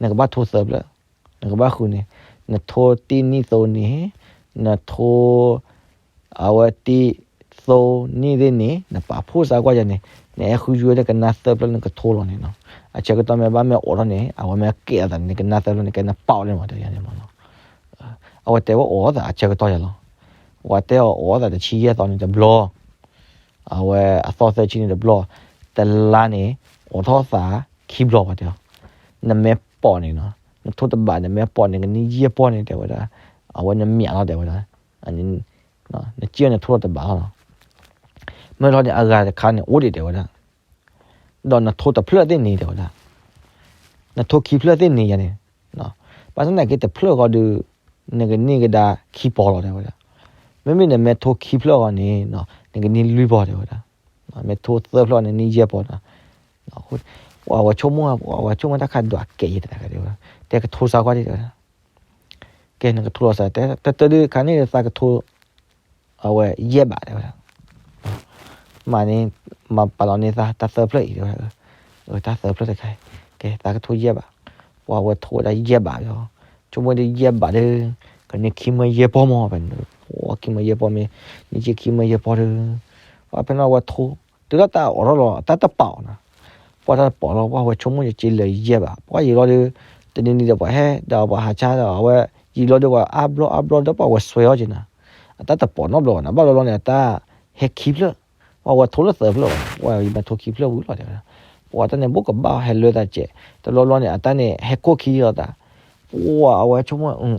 နကဘၣ်ထိသၢဖျၢၣ်, နကဘၣ်ဃုန့ၣ်, နထိတ့ၢ်နံၣ်သိန့ၣ်, နထိ အဝဲတ့ၢ်သိန့ၣ်သ့ၣ်န့ၣ် နပာ်ဖှိၣ်စးကွၢ်ယၤန့ၣ်, နအဲၣ်ဃုယုၢ်ဝဲဒၣ်ကနၣ်သၢဖျၢၣ် နကထိလီၤန့ၣ်နီၤ, အဆၢကတီၢ်မ့ၢ်ဘၣ်မ့ၢ်အိးထီၣ်န့ၣ် အဝဲမ့ၢ်ကဲအသးန့ၣ် နကနၣ်သၢဖျၢၣ်န့ၣ် ကဲနပာ်အီၤန့ၣ်မး တဲယၤန့ၣ်မးနီၤ, အဝဲတဲဝဲအိးထီၣ်သးအဆၢကတီၢ်ယၤလီၤ, ပှၤတဲအီၤအိးထီၣ်သးတဆံယဲၢ်သီန့ၣ်တဘျီ အဝဲအသီသၢဆံန့ၣ်တဘျီ, တလါန့ၣ် အိးထီၣ်သးခံဘျီဘၣ်တဲအီၤ, နမ့ၢ်ပိာ်န့ၣ်နီၤ, နထိတဘးနမ့ၢ်ပိာ်န့ၣ် ကန့ၢ်ယဲၢ်ပီၢ်န့ၣ် တဲဝဲဒၣ်, အဝဲနမၠးလီၤ တဲဝဲဒၣ်, နစ့ၢ်နထိတဘးလီၤနီၤ, မ့ၢ်လီၤန့ၣ် အဂၤတခါန့ၣ် အိၣ်ဒံး တဲဝဲဒၣ်, ဒီးနထိတဖျၢၣ်သ့ၣ်န့ၣ် တဲဝဲဒၣ်, နထိခံဖျၢၣ်သ့ၣ်န့ၣ်ယၤန့ၣ်, ဘၣ်ဆၣ်သနာ်က့တဖျၢၣ်ဃီဒီး နကန့ၢ်ကဒါခံပီၢ်လီၤ တဲဝဲဒၣ်, မ့မ့ၢ်နမ့ၢ်ထိခံဖျၢၣ်ဃီန့ၣ် နကန့ၢ်လွံၢ်ပီၢ် တဲဝဲဒၣ်, မ့ၢ်ထိသၢဖျၢၣ်န့ၣ် န့ၢ်ယဲၢ်ပီၢ်နီၤ, ပှၤဝဲဆိကမိၣ်, ပှၤဝဲဆိကမိၣ်တၢ်ခးဒွးကဲးယဲၢ်တဂၤ တဲဝဲ, တဲကထိစါကွၢ်ဒံး တဲဝဲဒၣ်, ကဲ နကထိလီၤစး တဲ တၢ်တၢ်ဒုးခါန့ၣ်သးကထိ အဝဲယဲၢ်ဘး တဲဝဲဒၣ်, မၤန့ၣ် မၤပာ်လီၤန့ၢ်သးတၢ်သၢဖျၢၣ်အံၤ တဲဝဲဒၣ်, တၢ်သၢဖျၢၣ်တခါအံၤ ကဲသးကထိယဲၢ်ဘး, ပှၤဝဲထိဝဲဒၣ်ယဲၢ်ဘးလီၤ, ဆိကမိၣ်ဒ်ယဲၢ်ဘးဒီး ကန့ၢ်ခံမၢယဲၢ်ပီၢ်မး ဖဲန့ၣ်, ပှၤခံမၢယဲၢ်ပီၢ်မ့ၢ် န့ၢ်က့ခံမၢယဲၢ်ပီၢ်ဒီး, ပှၤဖဲန့ၣ်ဝဲထိ, တုၤလၢတၢ်အိးထီၣ်လီၤ တၢ်တပာ်အီၤနီၤ, ပှၤတၢ်တပာ်လီၤ ပှၤဝဲဆိကမိၣ်ယက့လၢယဲၢ်ဘး, ပှၤယံာ်လီၤဒီး တနံၤနံၤဒီးပှၤဟဲ ဒီးပှၤဟးဆါဒီးအဝဲ ယံာ်လီၤဒီးပှၤအါဘျီအါဘျီဒီးပှၤဝဲစွဲအီၤက့နီၤ, အတၢ်တပာ်နီတဘျီဘၣ်နီၤ, ဘၣ်ဘျီဘျီန့ၣ် အတၢ်ဟဲခံဖျၢၣ်, ပှၤဝဲထိလၢသၢဖျၢၣ်ဘၣ်, ပှၤယမ့ၢ်ထိခံဖျၢၣ်ဝံၤလီၤတဲဝဲဒၣ်, ပှၤတၢ်န့ၣ် ဘိၣ်ကဘၣ်ဟဲလၢတၢ်စဲး, တဘျီဘျီန့ၣ် အတၢ်န့ၣ် ဟဲကိၢ်ခံလီၤသး, ပှၤအဝဲဆိကမိၣ်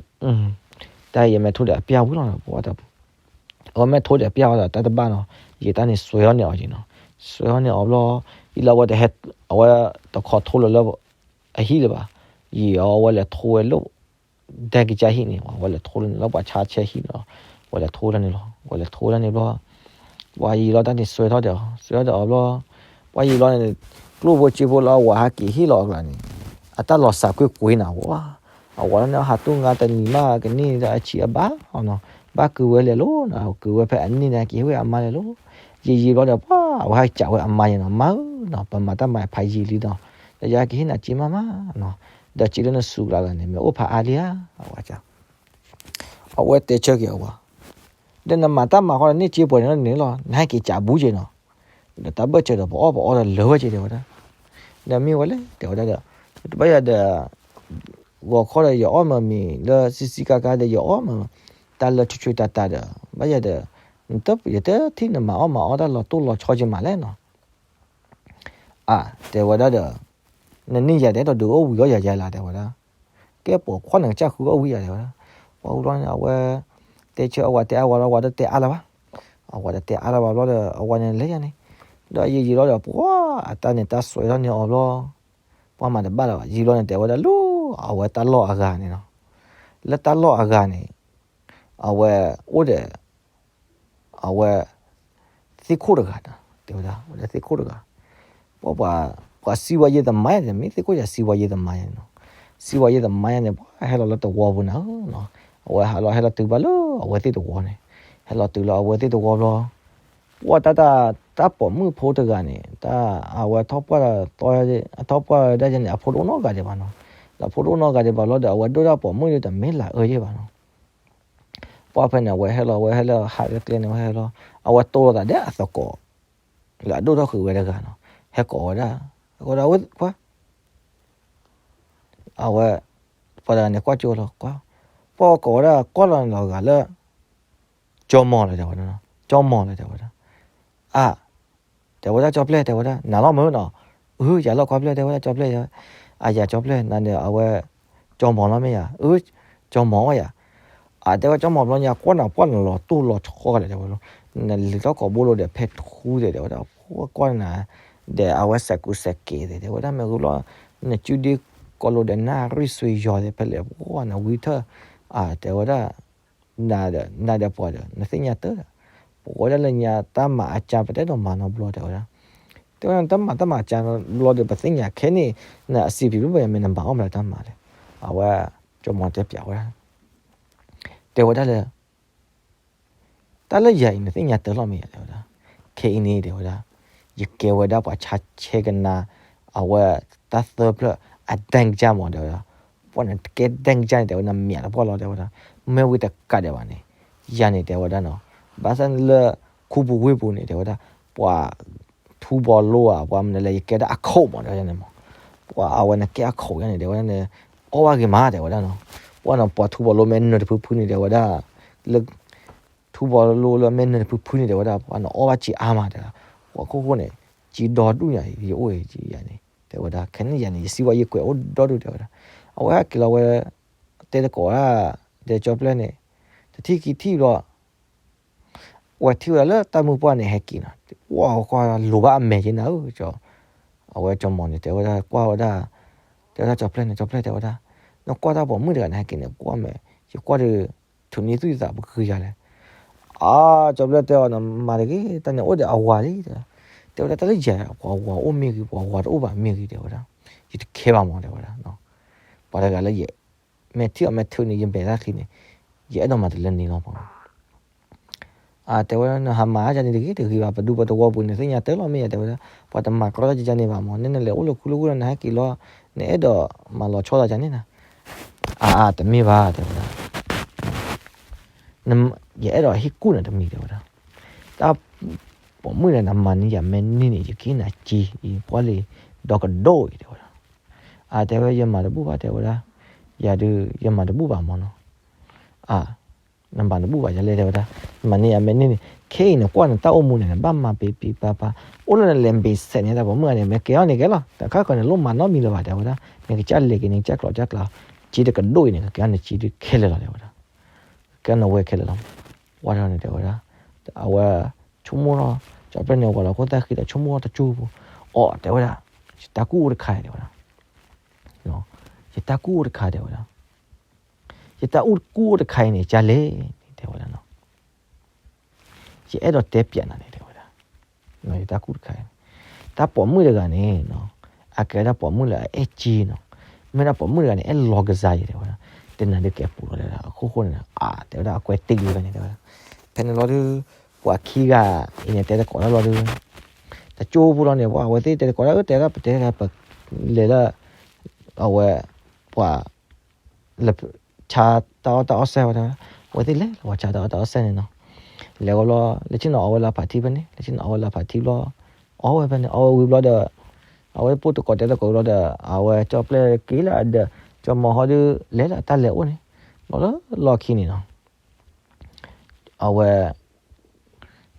တၢ်ယမ့ၢ်ထိဒီးအပျၢ်ဝံၤလီၤ, ပှၤ အဝဲမ့ၢ်ထိဒီးအပျၢ်ဝံၤဒီး တၢ်တဘၣ်နီၤ, ယတၢ်န့ၣ်စွဲအီၤန့ၢ်အီၤက့နီၤ, စွဲအီၤန့ၢ်အီၤဘျီ, ယံာ်လီၤဝဲတဟဲ, အဝဲတခီထိလၢလၢ အဟံၣ်လၢၤဘၣ်, ယံာ်အီၤအဝဲလဲၤထိဝဲလၢ ဒဲကစၢ်ဟံၣ်န့ၣ်, ဝဲလဲၤထိလၢန့ၣ်လီၤ, ပှၤဆါဆဲဟံၣ်န့ၣ်လီၤ, ဝဲလဲၤထိလၢန့ၣ်လီၤ, ဝဲလဲၤထိလၢန့ၣ်ဘျီ, ပှၤယံာ်လီၤတၢ်န့ၣ်စွဲထီၣ်ဒီးအီၤ, စွဲထီၣ်ဒီးအီၤဘျီ, ပှၤယံာ်လီၤန့ၣ်, ကျိၣ်ဖိစ့ဖိလၢအဝၤဟးက့ၤဟ့ၣ်လီၤအကျါန့ၣ်, အတၢ်လီၤစၢ်ကွ့ၢ်ကွ့ၢ်နၤဝဲ, အဝၤလီၤန့ၣ် ဟးတူၢ်ငါတနံၤမးကန့ၢ်ဒီးအဆံးအဘၣ်နီၤ, ဘၣ်ကုၤဝဲလဲၤလိၤနီၤ, ကုၤဝဲဖဲအန့ၢ်န့ၣ် က့ၤဟ့ၣ်ဝဲအမါလဲၤလိၤ, ယံာ်ယံာ်ဘျီဒီး ပှၤအဝဲဟဲကးဝဲအမါယဲနီၤ, မါဧၢနီၤ, ပမၤတၢ်မၤဖးယံာ်လံနီၤ, ဒီးယကဟ့ၣ်နၤစ့မးမးနီၤ, ဒီးစ့လၢနစူးကျါလၢန့ၣ် မ့ၢ်အိၣ်ဖးအါလံဧါ, အဝဲ အဝဲတဲဆၢက့ၤအဝၤ, ဒီးနမၤတၢ်မၤဃီဒီးန့ၢ်စ့ပှဲၤန့ၣ်လီၤန့ၣ်လီၤ, နဟဲက့ၤကးဘူးက့ၤနီၤ, ဒီးတၢ်ဘၢၣ်စၢၤဒီးပအီၣ်ပအီဒီးလၢာ်ဝဲက့ၤတဲဝဲဒၣ်, ဒီးမ့ၢ်ဝဲလဲၣ် တဲဝဲဒၣ်ဒီး, ဘၣ်ယၤဒီး ဂီၤခီဒီးယအီၣ်မၤမံၤလၢစံစံကါကါဒီးယအီၣ်မၤ, တၢ်လၢဆူၣ်ဆူၣ်တၢ်တၢ်ဒီး, ဘၣ်ယၤဒီး, နတထံၣ်နမၤအီၣ်မၤအီတၢ်လီၤတိၢ်လီၤဆီက့ၤမးလဲၣ်နီၤ အါ, တဲဝဲဒၣ်ဒီး, နန့ၢ်ယၤဒဲးဒီးဒုးအိၣ်ဝံၤအီၣ်ယၤယၤလၢ်တဲဝဲဒၣ်, ကဲပိာ်ခွါနကစၢ်ဃုအီၣ်ဝံၤယၤတဲဝဲဒၣ်, ပှၤဟူလီၤန့ၣ် အဝဲ, တဲဆၢအဝၤတဲအါဝၤလီၤ အဝၤတတဲအါလၢၤဘၣ်, အဝၤတတဲအါလၢၤဘၣ်ဘျီဒီး အဝၤန့ၣ်လဲၤယၤန့ၣ်, ဒီးယံာ်ယံာ်လီၤဒီး ပှၤအတၢ်န့ၣ်တၢ်စွဲထီၣ်န့ၢ်အီၤဘျီ, ပှၤမၤတဘၣ်လၢၤဘၣ် ယံာ်လီၤန့ၣ် တဲဝဲဒၣ်လၢ, အဝဲတၢ်လီၢ်အဂၤန့ၣ်နီၤ, လၢတၢ်လီၢ်အဂၤန့ၣ်, အဝဲအိၣ်ဒီး အဝဲ, သ့ၣ်ခိၣ်တဂၤ, တဲဝဲဒၣ် အိၣ်ဒီးသ့ၣ်ခိၣ်တဂၤ, ပှၤ, ပှၤစံးဝဲယဲၢ်သမါယဲၢ်န့ၣ် မ့ၢ်သ့ၣ်ခိၣ်ယဲၢ်စံးဝဲယဲၢ်သမါယဲၢ်န့ၣ်နီၤ, စံးဝဲယဲၢ်သမါယဲၢ်န့ၣ် ပှၤဟဲလီၤလၢတဝီပူၤနၤဧၢနီၤ, အဝဲဟးလီၤဟဲလီၤတုၤဘၣ်လၢအဝဲသ့ၣ်တဝီန့ၣ်, ဟဲလီၤတုၤလၢအဝဲသ့ၣ်တဝီဘျီ, ပှၤတၢ်တၢ်, တၢ်ပိာ်မုၣ်ဖိတဂၤန့ၣ် တၢ်အဝဲထီၣ်ပှၢ်, ထီၣ်ပှၢ်ဒၣ်ယဲၢ်န့ၣ် အဖိတအိၣ်နီတဂၤဒံးဘၣ်နီၤ, ဒီးဖိတအိၣ်နီတဂၤဒံးဘၣ်လီၤဒီး အဝဲဒိၣ်တၢ်ပိာ်မုၣ်ဒီးတမ့ၢ်လၢအအၢယဲၢ်ဘၣ်နီၤ ပှၤဖဲန့ၣ် အဝဲဟဲလီၤ အဝဲဟဲလၢဟးလၢကျဲန့ၣ် အဝဲဟဲလီၤ အဝဲတိၢ်လိာ်သးဒဲးအသကိး လၢအဒိၣ်ထီၣ်ဃုာ်ဝဲတဂၤနီၤ, ဟဲကိးဝဲဒၣ်, ဟဲကိးဒၣ်ဝဲကွၢ်, အဝဲ, ပှၤတဂၤန့ၣ်ကွၢ်ကၠိလီၤကွၢ်, ပှၤကိးဝဲဒၣ်ကွၢ်လီၤန့ၣ်လီၤဂာ်လၢ ကၠီမီၤလီၤတဲဝဲဒၣ်, ကၠီမီၤလီၤတဲဝဲဒၣ်, အါ တဲဝဲဒၣ်ကၠီပျဲၢ်တဲဝဲဒၣ် နၤလီၤမၢ်နီၤ, အု ယၤလီၤကွၢ်ပျဲၢ်တဲဝဲဒၣ် ကၠီပျဲၢ်ယၤ, အယၤကၠီပျဲၢ် နၤန့ၣ်အဝဲ, ကၠီမီၤလီၤမ့ၢ်ယၤ, အု ကၠီမီၤဝဲယၤ, အတဲဝဲကၠီမီၤဘျီညါ ကွၢ်နၤပှၢ်နလီၤတိၢ်လီၤဆီဂၤလဲၣ်တဲဝဲလီၤ, နလံၤထီၣ်ကိာ်ဘိလိၤဒီးဖဲထူသ့ၣ်တဲဝဲဒၣ် ပှၤကွၢ်နၤ, ဒီးအဝဲစဲးကူစဲးက့ၤသ့ၣ်တဲဝဲဒၣ် မ့ၢ်ဂ့ၤလီၤ, နစုဒ့ကီလိၤဒီးနၢ်ရံၣ်စွံယီၤသ့ၣ်ဖဲလဲၣ် ပှၤနဝံထၢၣ်, အတဲဝဲဒၣ် နၤဒီး နၤဒီးပှၤဒီး နသ့ၣ်ညါတၢ်ဒီး, ပဝဲဒၣ်လၢညါတၢ်မၤအကါပတဲဒိးမၤနီတဘျီတဲဝဲဒၣ်, တဲဝဲဒၣ်တၢ်မၤတၢ်မၤအကါဘျီဒီး ပသ့ၣ်ညါခဲန့ၣ်, နအစံးပျံၤဘျီဘၣ်ယၤမ့ၢ်နဘၣ်အီၣ်မးလၢတၢ်မၤလဲၣ်, အဝဲ, ကၠီမီၤတဲပျးဝဲဒၣ်, တဲဝဲဒၣ်လၢ တၢ်လၢယၤအံၤ နသ့ၣ်ညါတၢ်လီၤမ့ၢ်ယၤတဲဝဲဒၣ်, ခဲအံၤန့ၣ်တဲဝဲဒၣ်, ယကဲဝဲဒၣ်ပှၤဆါဆဲကနါ, အဝဲတၢ်သၢဖျၢၣ်အဒဲကစၢ်မးတဲဝဲဒၣ်, ပှၤနတကဲဒဲကစၢ်န့ၣ်တဲဝဲဒၣ် မ့ၢ်တပှၢ်လီၤတဲဝဲဒၣ်, မ့ၢ်ဝံၤတကးဒံးဘၣ်န့ၣ်, ယၤန့ၣ်တဲဝဲဒၣ်နီၤ, ဘၣ်ဆၣ်လၢခူပူၤဝ့ၢ်ပူၤန့ၣ်တဲဝဲဒၣ်, ပှၤ ထူဘီလိအပှၤမနုၤလဲၣ် ယကဲဒၣ်အခိၣ်မးတဲဝဲဒၣ်န့ၣ်မး, ပှၤအဝဲနကဲအခိၣ်ယၤန့ၣ်တဲဝဲဒၣ်န့ၣ်, အီၣ်ဘၣ်ဂ့ၤမးတဲဝဲဒၣ်နီၤ, ပှၤနီၤ ပှၤထူဘီလိမ့ၢ်နၢၤတဖုဖုန့ၣ်တဲဝဲဒၣ်, လၢ ထူဘီလိလၢမ့ၢ်နၢၤတဖုဖုန့ၣ်တဲဝဲဒၣ် ပှၤနအီၣ်ဘၣ်စ့အါမးတဲဝဲဒၣ်, ပှၤခိၣ်ဃိန့ၣ်, ကံဒီဒူၣ်ညါ ယအိၣ်ယၤန့ၣ်, တဲဝဲဒၣ် ခဲန့ၣ်ယၤန့ၣ် ယစံးဝဲယကွဲးအိၣ်ဒီဒူၣ်တဲဝဲဒၣ်, အဝဲဟဲက့ၤလီၤဝဲ, တဲသကိးဒၣ်, ဒီးကၠီပျဲၢ်န့ၣ်, တထံၣ်ခံထံၣ်ဘျီ ဝဲထံၣ်ဝဲဒၣ်လၢတၢ်မုၢ်ပှၢ်န့ၣ်ဟဲက့ၤနီၤ, ဝဲကွၢ်လိၤဘၣ်အမဲာ်က့နၤဧၢ, အဝဲကၠီမီၤန့ၣ် တဲဝဲဒၣ်ကွၢ်ဝဲဒၣ်, တဲဝဲဒၣ်ကၠီပျဲၢ်န့ၣ် ကၠီပျဲၢ်တဲဝဲဒၣ်, နကွၢ်တၢ်ပိာ်မုၣ်တဂၤန့ၣ်ဟဲက့ၤန့ၣ် ကွၢ်မဲာ်, ယကွၢ်ဒီး, ထုးန့ၢ်သူၣ်ယသးပဂ့ၤယၤလဲၣ်, အါ, ကၠီပျဲၢ်တဲအီၤနမၤတဂ့ၤ တၢ်န့ၣ်အိၣ်ဒီးအဝၤလံ, တဲဝဲဒၣ်တၢ်လၢယၤ ပှၤဝၤအိၣ်မ့ၢ်ဂ့ၤ ပှၤဝၤတအိၣ်ဘၣ်မ့ၢ်ဂ့ၤတဲဝဲဒၣ်, ယတခဲဘၣ်မးတဲဝဲဒၣ်, ပှၤတဂၤလၢယ, မ့ၢ်ထံၣ်အီၤမ့ၢ်ထုးန့ၣ် ယမဲာ်တၢ်ခံန့ၣ်, ယအဲၣ်ဒိးမၤတလၢန့ၣ်လီၤပှၤ အတဲဝဲဒၣ် နဟးမၤဒ်န့ၣ်တဂ့ၤတဂ့ၤဘၣ်, ပဒူပသဝီပူၤန့ၣ် သ့ၣ်ညါတၢ်လီၤမ့ၢ်ယၤ တဲဝဲဒၣ်, ပှၤတမၤကီထီၣ်ကကန့ၣ်ဘၣ်မး, နဲနလဲၤအိၣ်လၢခူလၢဝ့ၢ်ဒီး နဟဲက့ၤလီၤ, နအဲၣ်ဒိးမၤလီၤဆီသးကန့ၣ်နၤ, အါ တမ့ၢ်ဘၣ် တဲဝဲဒၣ်, ယအဲၣ်ဒိးဟ့ၣ်ကူၣ်နၤတမံၤ တဲဝဲဒၣ်, တၢ်ပိာ်မုၣ်ဒီး နမၤန့ၢ်ယၤမဲန့ၢ်န့ၣ် ယကဟ့ၣ်နၤစ့, ယပှၢ်လံၤဒီကဒိၣ်အံၤ တဲဝဲဒၣ်, အါ တဲဝဲ ယမၤတဘူၣ်ဘၣ် တဲဝဲဒၣ်, ယၤဒုး ယမၤတဘူၣ်ဘၣ်မးနီၤ, အါ နမၤတဘူၣ်ဘၣ် ယလဲၤ တဲဝဲဒၣ်, မၤန့ၢ်ယၤမဲန့ၢ်န့ၣ် ခဲအံၤနကွၢ်နတၢ်အိၣ်မူန့ၣ် နဘၣ်မၤပ့ၤပ့ၤပၤပၤ, အိၣ်လၢနလဲၤဘ့းစဲးန့ၣ် တၢ်ပိာ်မုၣ်ဂၤန့ၣ် မ့ၢ်ကဲအီၤန့ၣ်ကဲလီၤ, တခါခီန့ၣ် လိၣ်မၤနီတမံၤလၢၤဘၣ် တဲဝဲဒၣ်, နကစၢ်လဲၤက့ၤန့ၣ် ကစၢ်ကျိးကစၢ်ကျါ, စ့တကဒိၣ်အံၤန့ၣ် ကကဲအီၤနစ့ဒုးခဲလၢာ်လီၤ တဲဝဲဒၣ်, ကဲအီၤနဝဲခဲလၢာ်လီၤ, ဝံၤဒီးန့ၣ် တဲဝဲဒၣ်, အဝဲ ဆိကမိၣ်လီၤ, ကၠီၤပျဲၢ်န့ၣ် ဝၤလီၤခိၣ်သၣ်ဃံဒီး ဆိကမိၣ်လီၤတကၠိပူၤ, အီ တဲဝဲဒၣ်, ယတၢ်ကူၣ်အိၣ်တခါ တဲဝဲဒၣ်, ယတၢ်ကူၣ်အိၣ်တခါ တဲဝဲဒၣ်, ယတၢ်ကူၣ်အိၣ်တခါအံၤန့ၣ် ကလဲၣ်န့ၣ် တဲဝဲဒၣ်နီၤ, ယအဲၣ်ဒိးတဲပျးနၤန့ၣ် တဲဝဲဒၣ်, ယတၢ်ကူၣ်တခါအံၤ, တၢ်ပိာ်မုၣ်တဂၤန့ၣ်နီၤ, အကဲဒၣ်ပိာ်မုၣ်လၢအအဲၣ်စ့နီၤ, မ့ၢ်ဒၣ်ပိာ်မုၣ်တဂၤန့ၣ် အဲၣ်လီၤကစၢ်ယဲ တဲဝဲဒၣ်, တနၤဒုးကဲပူၤလီၤ တဲဝဲဒၣ်, အခိၣ်ဃိန့ၣ် အါ တဲဝဲဒၣ် အကွဲးတ့ၢ်လံဖဲန့ၣ် တဲဝဲဒၣ်, ဖဲန့ၣ်လီၤဒုး ပှၤခံဂၤအံၤန့ၣ် တဲသကိးတၢ်လီၤဒုး, တကၠိပူၤလီၤန့ၣ် ပှၤအဝဲသ့ၣ်တဲသကိးတၢ် အၢ တဲဒၣ် ပတဲဒၣ် ပလဲၤလၢ အဝဲ ပှၤ လၢ ဆါတၢ်အီၣ်တၢ်အီၣ်စဲးဝဲဒၣ်, အဝဲသ့ၣ်လဲၤလၢပှၤဆါတၢ်အီၣ်တၢ်အီၣ်စဲးန့ၣ်နီၤ, လဲၤဝဲဘျီ လဲၤဆ့ၣ်နီၤအီဝဲလၢဖးထံဖဲန့ၣ်, လဲၤဆ့ၣ်နီၤအီဝဲလၢဖးထံဘျီ, အီဝဲဖဲန့ၣ် အီဝဲဝံၤဘျီဒီး အဝဲပိၢ်သကိးတဲသကိးဘျီဒီး အဝဲကၠီၤပျဲၢ်က့ၤလၢအဒၢး, ကၠီၤမီၤဟီဒုး လဲၤလၢတၢ်လဲၤအိၣ်န့ၣ်, ဘျီလၢလီၢ်ခံန့ၣ်နီၤ အဝဲ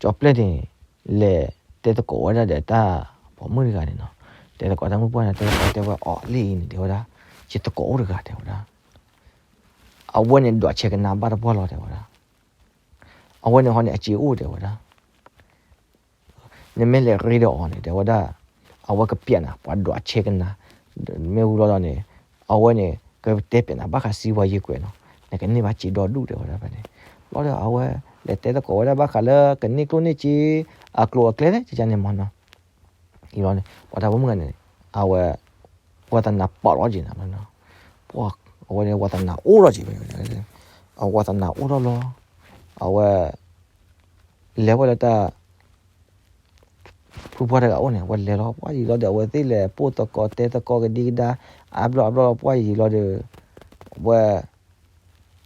ကၠီၤပျဲၢ်န့ၣ် လဲၤတဲသကိးဝဲဒၣ်ဒီးတၢ်ပိာ်မုၣ်တဂၤန့ၣ်နီၤ, တဲသကိးတၢ်မုၣ်ပှၢ်န့ၣ် တဲသကိးတဲဝဲအီၤလံအံၤန့ၣ် တဲဝဲဒၣ်, ယသကိးအိၣ်တဂၤ တဲဝဲဒၣ်, အဝဲန့ၣ်ဒွးဆဲးကနါဘၣ်တပှၢ်လီၤ တဲဝဲဒၣ်, အဝဲန့ၣ်ဟီန့ၣ် အစ့အိၣ် တဲဝဲဒၣ် နမ့ၢ်လဲၤရ့ဒီးအီၤန့ၣ် တဲဝဲဒၣ်, အဝဲကပျးနၤ ပှၤဒွးဆဲးကနါ, မ့ၢ်ဝံၤဘျီဒီးန့ၣ် အဝဲန့ၣ် ကတဲပျးနၤဘၣ်ဃးစံးဝါယ့ၤကွဲးနီၤ, နကန့ၢ်ဘၣ်စ့ဒီဒူၣ် တဲဝဲဒၣ်ဖဲန့ၣ်, ဘျီဒီးအဝဲ လဲၤတဲသကိးဝဲဒၣ်ဘၣ်ဃးလၢကန့ၢ်ကျိၣ်န့ၢ်စ့ အကျိၤအကျဲလဲၣ် ကန့ၣ်မးနီၤ, အံၤဘျီန့ၣ် ပှၤတၢ်ပိာ်မုၣ်ဂၤန့ၣ် အဝဲ ဝးသနၤပာ်လီၤက့ၤနၤ, အဝဲန့ၣ် ဝးသနၤအိၣ်ထီၣ်က့ၤ, အဝးသနၤအိၣ်ထီၣ်ဘျီ အဝဲ လဲၤဝဲလၢတၢ် ဖုပှၢ်တဂၤအိၣ်န့ၣ် အဝဲလဲၤလီၤ ပှၢ်ယံာ်လီၤဒီး အဝဲသ့ၣ်လဲၤပိၢ်သကိးတဲသကိးကဒံကဒါ အါဘျီအါဘျီလီၤ ပှၢ်ယံာ်လီၤဒီး ဝဲ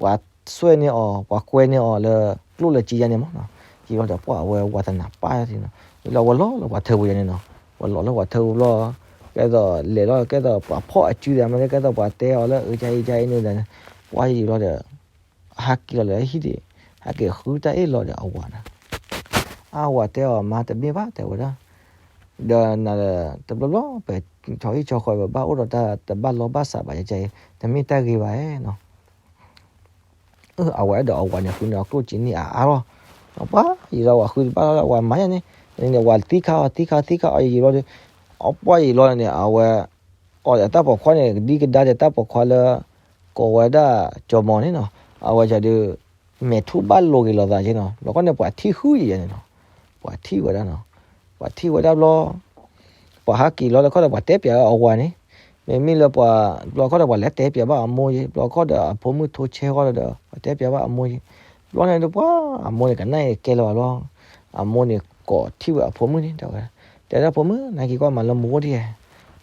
ပှၤဆွဲၣ်န့ၢ်အီၤ ပှၤကွဲန့ၢ်အီၤလၢ ကျိၣ်လၢစ့ယါန့ၣ်မးနီၤ, ယံာ်လီၤဒီးပှၢ်အဝဲဝးသနၤပာ်ယါန့ၣ်နီၤ, ယံာ်လီၤဝဲလီၤလၢပှၤထၢပူၤယါန့ၣ်နီၤ, ဝဲလီၤလၢပှၤထၢပူၤဘျီ ကဲသိးလဲၤလီၤ ကဲသိးပှၤဖီၣ်အစုဒီး မ့ၢ်လၢကဲသိးပှၤတဲအီၤလၢအအံၤအံၤန့ၣ်ဒီး ပှၢ်ယံာ်လီၤဒီး ဟဲက့ၤလီၤလၢဟံၣ်ဒံး ဟဲက့ၤဃုတၢ်အ့ၣ်လီၤဒီးအဝၤန့ၣ်, အဝၤတဲအီၤ မါတမ့ၢ်ဘၣ် တဲဝဲဒၣ်, ဒီးနၤဒီး တဘျီဘျီ ပဆီဟံၣ်ဆီဃီ ပဘၣ်အိၣ်ဒီးတၢ်တဘၣ်လီဘၣ်စးဘၣ်ယကဲအံၤ တမ့ၢ်တၢ်ဂ့ၤဘၣ်နီၤ အဝဲအဲၣ်ဒိးအဝၤန့ၣ် ဃုန့ၢ်အီၤကျိၣ်စ့န့ၢ်အါအါလီၤ, ပှၢ်ယံာ်လီၤ ဝၤဃုတဘၣ်လီၤ ဝၤမၤယါန့ၣ်, န့ၣ်ဝၤသံခါအီၤ သံခါသံခါအီၤယံာ်လီၤဒီး, အပှၢ်ယံာ်လီၤန့ၣ် အဝဲ အီၣ်ဒီးတၢ်ပိာ်ခွါန့ၣ် ကဒံကဒါဒီးတၢ်ပိာ်ခွါလၢ ကိးဝဲဒၣ်ကၠီၤမီၤန့ၣ်နီၤ, အဝဲဒုး မဲာ်ထူၣ်ဘၣ်လိာ်က့ၤလိာ်သးက့နီၤ, ဘျီခီန့ၣ် ပှၤထံၣ်ဃုယံာ်ယါန့ၣ်နီၤ, ပှၤထံၣ်ဝဲဒၣ်နီၤ, ပှၤထံၣ်ဝဲဒၣ်ဘျီ ပှၤဟးက့ၤလီၤလၢခီဒီး ပှၤတဲပျးအဝၤန့ၣ်, မ့မ့ၢ်လၢပှၤ ဘျီခီဒီး ပှၤလဲၤတဲပျးဘၣ်အမိၢ်ယ့ၢ်, ဘျီခီဒီး အဖိမုၣ်ထိဆဲဃီဒီး ပှၤတဲပျးဘၣ်အမိၢ်ယ့ၢ်, ဘျီန့ၣ်ဒီးပှၤ အမိၢ်န့ၣ် ကနၣ်အံၤကဲလၢၤဘၣ်ဘျီ, အမိၢ်န့ၣ် ကိးထံၣ်ဝဲအဖိမုၣ်န့ၣ် တဲဝဲ, တဲဒၣ်ဖိမုၣ် နက့ၤကွၢ်မၤလၢမိၢ်အိၣ်ဒ်ယဲ,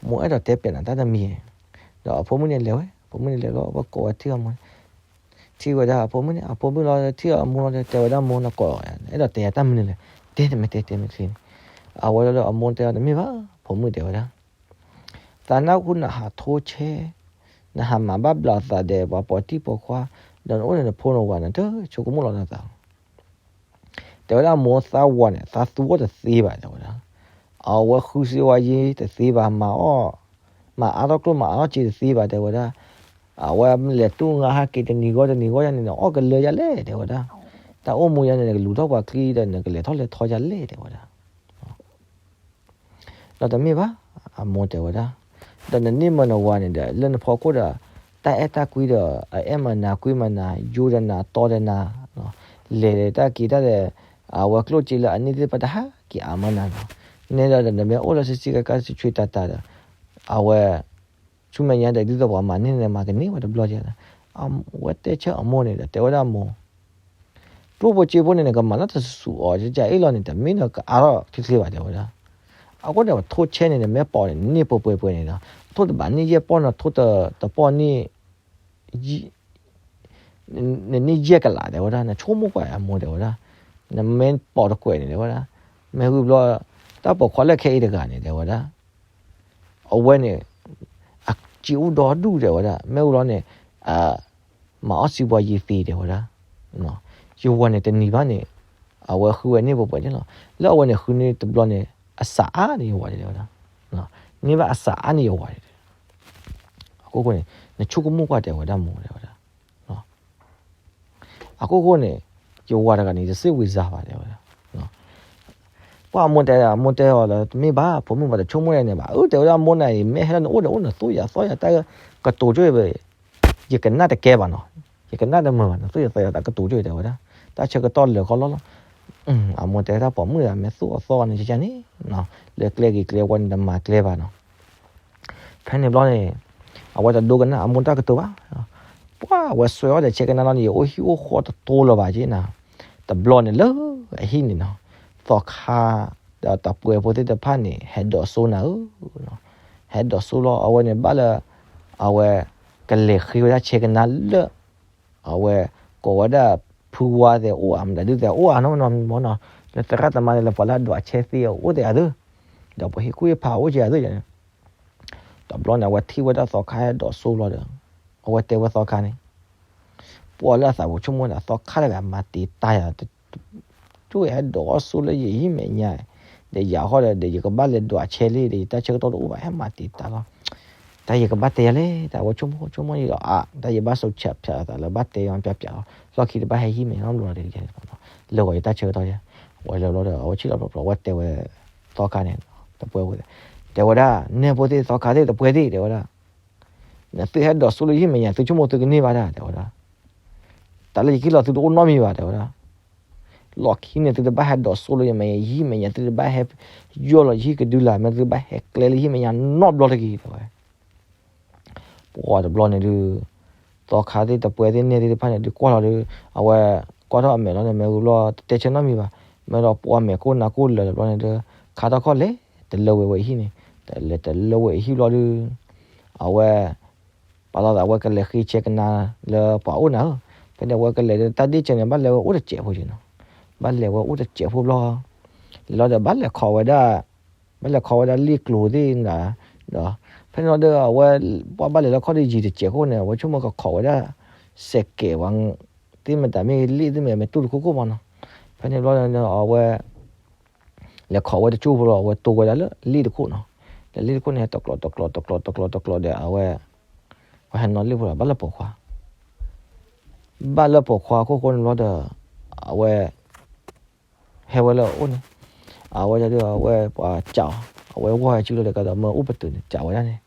မိၢ်အဲၣ်ဒိးတဲပျးနၤတၢ်တမံၤ, ဒီးအဖိမုၣ်န့ၣ်လဲၤဝဲ, အဖိမုၣ်န့ၣ်လဲၤလီၤ ဝဲကိးဝဲထံၣ်အမိၢ်န့ၣ် ထံၣ်ဝဲဒၣ်အဖိမုၣ်န့ၣ် အဖိမုၣ်လီၤ ထံၣ်အမိၢ်လီၤ တဲဝဲဒၣ်မိၢ် နကိး အဲၣ်ဒိးတဲယၤတၢ်မနုၤလဲၣ်, တဲနမ့ၢ်တဲတဲမ့ၢ်ချ့န့ၣ်, အဝဲလီၤဒီးအမိၢ်တဲအီၤတမ့ၢ်ဘၣ်, ဖိမုၣ်တဲဝဲဒၣ်, သးနၢ်ဟူနဟးထိဆဲ, နဟးမၤဘၣ်ဘျးသးဒီးပှၤပိာ်တံၢ်ပိာ်ခွါ, ဒီးနအိၣ်န့ၣ်နဖိနဝၤန့ၣ် တဆိကမိၣ်လီၤနသး တဲဝဲဒၣ်မိၢ်သးဝၤန့ၣ် သးသူအီၤတသ့ဘၣ် တဲဝဲဒၣ်, အဝဲဃုစ့ဝါယ့တသ့ဘၣ်, မၤအီၣ်, မၤအါထီၣ်ကျိၣ်မၤအါထီၣ်စ့တသ့ဘၣ် တဲဝဲဒၣ်, အဝဲလဲၤတူၢ်ငါဟးက့ၤတနံၤဂီၢ်တနံၤဂီၢ်ယါန့ၣ် အီၣ်ကလၢယါလဲၣ် တဲဝဲဒၣ်, တၢ်အိၣ်မူယါန့ၣ် နကလူၤထီၣ်ပှၤချံဒီး နကလဲၤထီၣ်လဲၤထီယါလဲၣ် တဲဝဲဒၣ် ဒီးတမ့ၢ်ဘၣ်, အမိၢ်တဲဝဲဒၣ်, ဒီးနန့ၢ်မၢနဝၤန့ၣ်ဒီး လၢနဖီခိၣ်ဒီး တၢ်အဲၣ်တၢ်ကွံဒီး အအဲၣ်မၤနၤကွံမၤနၤ ယိဒီးနၤတီဒီးနၤ, လဲၤတၢ်က့ၤတၢ်ဒီး အဝဲကျိၣ်စ့လၢအန့ၢ်သ့ၣ်တဖၣ်တဟးက့ၤအါမးနၤနီၤ, နဲဒီးနမ့ၢ်အိၣ်လၢ ဆံဆံကကါဆူၣ်ဆူၣ်တၤတၤဒီး အဝဲ ဆူမဲာ်ညါဒီး ဒ်သိးပှၤမၤန့ၢ်န့ၣ် မၤကန့ၢ်ဝဲတဘျီဒ်န့ၣ်, အဝဲတဲဆၢအမိၢ်န့ၣ်ဒီး တဲဝဲဒၣ်အမိၢ်, ကျိၣ်ဖိစ့ဖိန့ၣ် နကမၤလၢတစူးအီၤ ကကအ့ၣ်လီၤန့ၣ် တမ့ၢ်နကအါထီၣ်ချ့ချ့ဘၣ် တဲဝဲဒၣ်. အဃိန့ၣ် ထိၣ်ဆဲန့ၣ် နမ့ၢ်ပီန့ၣ် န့ၢ်ပှဲၤပှဲၤပှဲၤန့ၣ်ဒီး ထိၣ်တဘးန့ၢ်ယဲၢ်ပီၢ်နီၤ ထိၣ်တပီၢ်န့ၢ် နန့ၢ်ယဲၢ်ကလး တဲဝဲဒၣ်, နဆိကမိၣ်ကွၢ်အမိၢ် တဲဝဲဒၣ်, နမ့ၢ်ပိာ်တကွဲးန့ၣ် တဲဝဲဒၣ်, မ့ၢ်ဂုၢ်ဘျီ တၢ်ပိာ်ခွါလၢခဲအံၤတဂၤန့ၣ် တဲဝဲဒၣ်, အဝဲန့ၣ် အစ့အိၣ်ဒီဒူၣ် တဲဝဲဒၣ်, မ့ၢ်ဂုၢ်ဘျီန့ၣ် မၤအီၣ်စံးပှၤယံၤသ့ တဲဝဲဒၣ်, ယဝၤန့ၣ်တနံၤဘၣ်န့ၣ် အဝဲဃုဝဲန့ၢ်ပှဲၤပှဲၤန့ၣ်လီၤ. လၢအဝဲန့ၣ်ဃုန့ၢ်တဘျီန့ၣ် အစးအါန့ၢ်ယဝၤ တဲဝဲဒၣ်, န့ၢ်ဘၣ်အစးအါန့ၢ်ယဝၤ အခိၣ်ဃိန့ၣ် နဆိကမိၣ်ကွၢ် တဲဝဲဒၣ်မိၢ် တဲဝဲဒၣ်. အခိၣ်ဃိန့ၣ် ယဝၤတဂၤန့ၣ် ယတစ့ဝံၤစါဘၣ် တဲဝဲဒၣ်. ပှၢ်အမိၢ်တဲ အမိၢ်တဲအီၤလၢ တမ့ၢ်ဘၣ် ဖိမုၣ်ဘၣ် တဆိကမိၣ်ဒ်န့ၣ်ဘၣ်. အၢ တဲဝဲဒၣ် မိၢ်နၤအံၤ မ့ၢ်ဟဲလၢနအိၣ်ဒီးအိၣ် နသူၣ်ယၤသီယၤတၢ်ကတိၤကၠိအံၤ ယကနၣ်တကဲဘၣ်နီၤ, ယကနၣ်တမုာ်ဘၣ် နသူၣ်ယၤသီယၤတၢ်ကတိၤကၠိအံၤ တဲဝဲဒၣ်, တၢ်ဆၢကတီၢ်လၢာ်ခီလီၤလီၤ. အမိၢ်တဲတၢ်ပိာ်မုၣ်ဒီး မ့ၢ်သူၣ်အသီန့ၣ် ကန့ၣ် လၢကျဲဂ့ၤကျဲဝါန့ၣ် တမၤကျဲဘၣ်နီၤ. ဖဲန့ၣ်ဘျီန့ၣ် အဝဲတဒိကနၣ်အမိၢ်တၢ်ကတိၤဘၣ်. ပှၢ်အဝဲဆွဲအီၣ်ဒီးဆဲကနါလီၤန့ၣ် ယအိၣ်ဟံၣ်အိၣ်ဃီတတိၤလၢၤဘၣ်က့နီၤ. တဘျီန့ၣ်လၢအဟံၣ်န့ၣ်နီၤ သီခါ ဒီးတပှဲၤဖိသ့ၣ်တဖၣ်န့ၣ် ဟဲဒိးစိနၤဧၢ, ဟဲဒိးစိလီၤ. အဝဲန့ၣ်ဘၣ်လၢ အဝဲ ကလဲၤဃ့ဝဲဒၣ်ဆဲကနါလၢ အဝဲ ကိးဝဲဒၣ် ဖုဝါသဲးအိၣ်ဧါ မတၤဒုသဲးအိၣ်ဧါနီၤ မနီၤမနီၤ လၢသရၣ်သမါန့ၣ် လၢပှၤလၢအဒွးဆဲသ့ၣ်အိၣ်သ့ၣ်ဧါသ့ၣ်, ဒီးပှၤဟ့ၣ်ကူၣ်ဟ့ၣ်ဖးအိၣ်က့ၤဧါသ့ၣ်န့ၣ် တဘျီန့ၣ် အဝဲထံၣ်ဝဲဒၣ်သီခါဟဲဒိးစိလီၤဒီး အဝဲတဲဝဲသီခါန့ၣ်, ပှၤလၢအသးပူၤဆိကမိၣ်ဒီး သီခါတဂၤမၤတံာ်တာ်ယၤ ကၠိဟဲဒိးအီၣ်စိလၢယဟံၣ်မဲာ်ညါ, ဒီးယၤဃီဒီး ဒီးယကဘၣ်လဲၤဒွးဆဲလံ ဒီးယတၢ်ဆၢကတီၢ်တအိၣ်ဘၣ် ဟဲမၤတံာ်တာ်လီၤ. တၢ်ယကဘၣ်တဲယၤလဲၣ် တၢ်ဝဲဆိကမိၣ်ဆိကမိၣ်ယံၤဒီး အါ တၢ်ယဘၣ်စိာ်ဆၢဖျါသးလၢဘၣ်တဲယၤပျးပျးလီၤ. လီၢ်ခံတဘၣ်ဟဲဟံၣ်မဲာ်ညါဘျီဒီး လၢဂီၤယတၢ်ဆၢကတီၢ်ယဲ, ဝဲလၢဘျီဒီး အဝဲဆံၣ်လီၤဘျီဘျီ အဝဲတဲဝဲ သီခါန့ၣ် တပှဲၤဝဲ တဲဝဲဒၣ် နဲဖိသ့ၣ်သီခါသ့ၣ်တပှဲၤသ့ၣ် တဲဝဲဒၣ် နသုဟဲဒိးစိလၢယဟံၣ်မဲာ်ညါ သုဆိကမိၣ်သုကန့ၢ်ဘၣ်ဒၣ် တဲဝဲဒၣ်, တၢ်လၢယကဟ့ၣ်လီၤသုတအိၣ်နီတမံၤဘၣ် တဲဝဲဒၣ်, လီၢ်ခံန့ၣ် သုတဘၣ်ဟဲဒိးစိလၢယမဲာ်ညါ ယဟံၣ်မဲာ်ညါ သုတဘၣ်ဟဲယီၢ်လီၤယဟံၣ်ကဒုလာ် မ့ၢ်သုတဘၣ်ဟဲကျဲလၢယဟံၣ်မဲာ်ညါနီတဘျီတဂ့ၤ တဲဝဲ ပှၤတဘျီန့ၣ်ဒုး သီခါသ့ၣ်တပှဲၤသ့ၣ်နဲၣ်သ့ၣ်တဖၣ်န့ၣ် ဒုးကွၢ်လီၤဒီး အဝဲ ကွၢ်ထီၣ်အမဲာ်လီၤန့ၣ် မ့ၢ်ဝံၤဘျီ တတဲဆၢနီတမံၤဘၣ်, မ့ၢ်ဒီးပှၤမဲာ်ကိၢ်နါကိၢ်လၢာ်တဘျီန့ၣ်ဒုး ခါထီၣ်ခီၣ်လဲၤ တလၢဝဲဝဲဟံၣ်န့ၣ်, တလဲၤတလၢဝဲဟံၣ်ဘျီဒုး အဝဲ ပာ်လီၤသး အဝဲကလဲၤဃ့ဆဲကနါလၢပှၤအိၣ်နၤဧၢ, ဖဲန့ၣ်အဝဲကလဲၤဒီးတၢ်ဒ့ၣ်စၢၤန့ၣ် ဘၣ်လဲၤဝဲအိၣ်တစဲးဖိက့နီၤ, ဘၣ်လဲၤဝဲအိၣ်တစဲးဖိဘျီ လဲၤလီၤဒီးဘၣ်လဲၤခိးဝဲဒၣ် ဘၣ်လဲၤခိးဝဲဒၣ်လ့ၣ်ကျိၤသ့ၣ်နၤ, ဒီး ဖဲန့ၣ်လီၤဒီး အဝဲ ပှၤဘၣ်လဲၤလၢခီၣ်ဒုးယံၤတစဲးခိၣ်န့ၣ် အဝဲဆိကမိၣ်ကခိးဝဲဒၣ် စဲးကဲးဝဲ သ့ၣ်မတၤမ့ၢ်လ့ၣ်သ့ၣ်မတၤမ့ၢ်တူၢ်တခိၣ်ခိၣ်မနီၤ, ဖဲန့ၣ်ဘျီဒီး အဝဲ လဲၤခိးဝဲတကၠိဖိလီၤ အဝဲတိၢ်ဝဲဒၣ်လၢလ့ၣ်တခိၣ်နီၤ, ဒီးလ့ၣ်တခိၣ်န့ၣ် ဟဲတကျိးတကျိးတကျိးတကျိးတကျိးဒီး အဝဲ ပှၤဟဲနီၤလ့ၣ်ဖိလီၤ ဘၣ်လၢပိာ်ခွါ ဘၣ်လၢပိာ်ခွါခိၣ်ဃိန့ၣ်ဘျီဒီး အဝဲ ဟဲဝဲလၢအအိၣ်န့ၣ်, အဝဲဒၣ်ဒီး အဝဲပှၤစံးအီၤ, အဝဲဝီၢ်ဟဲစုလီၤဒီးကဒီးမၢအိၣ်ပတုာ်န့ၣ် စံးဝဲဒၣ်န့ၣ်,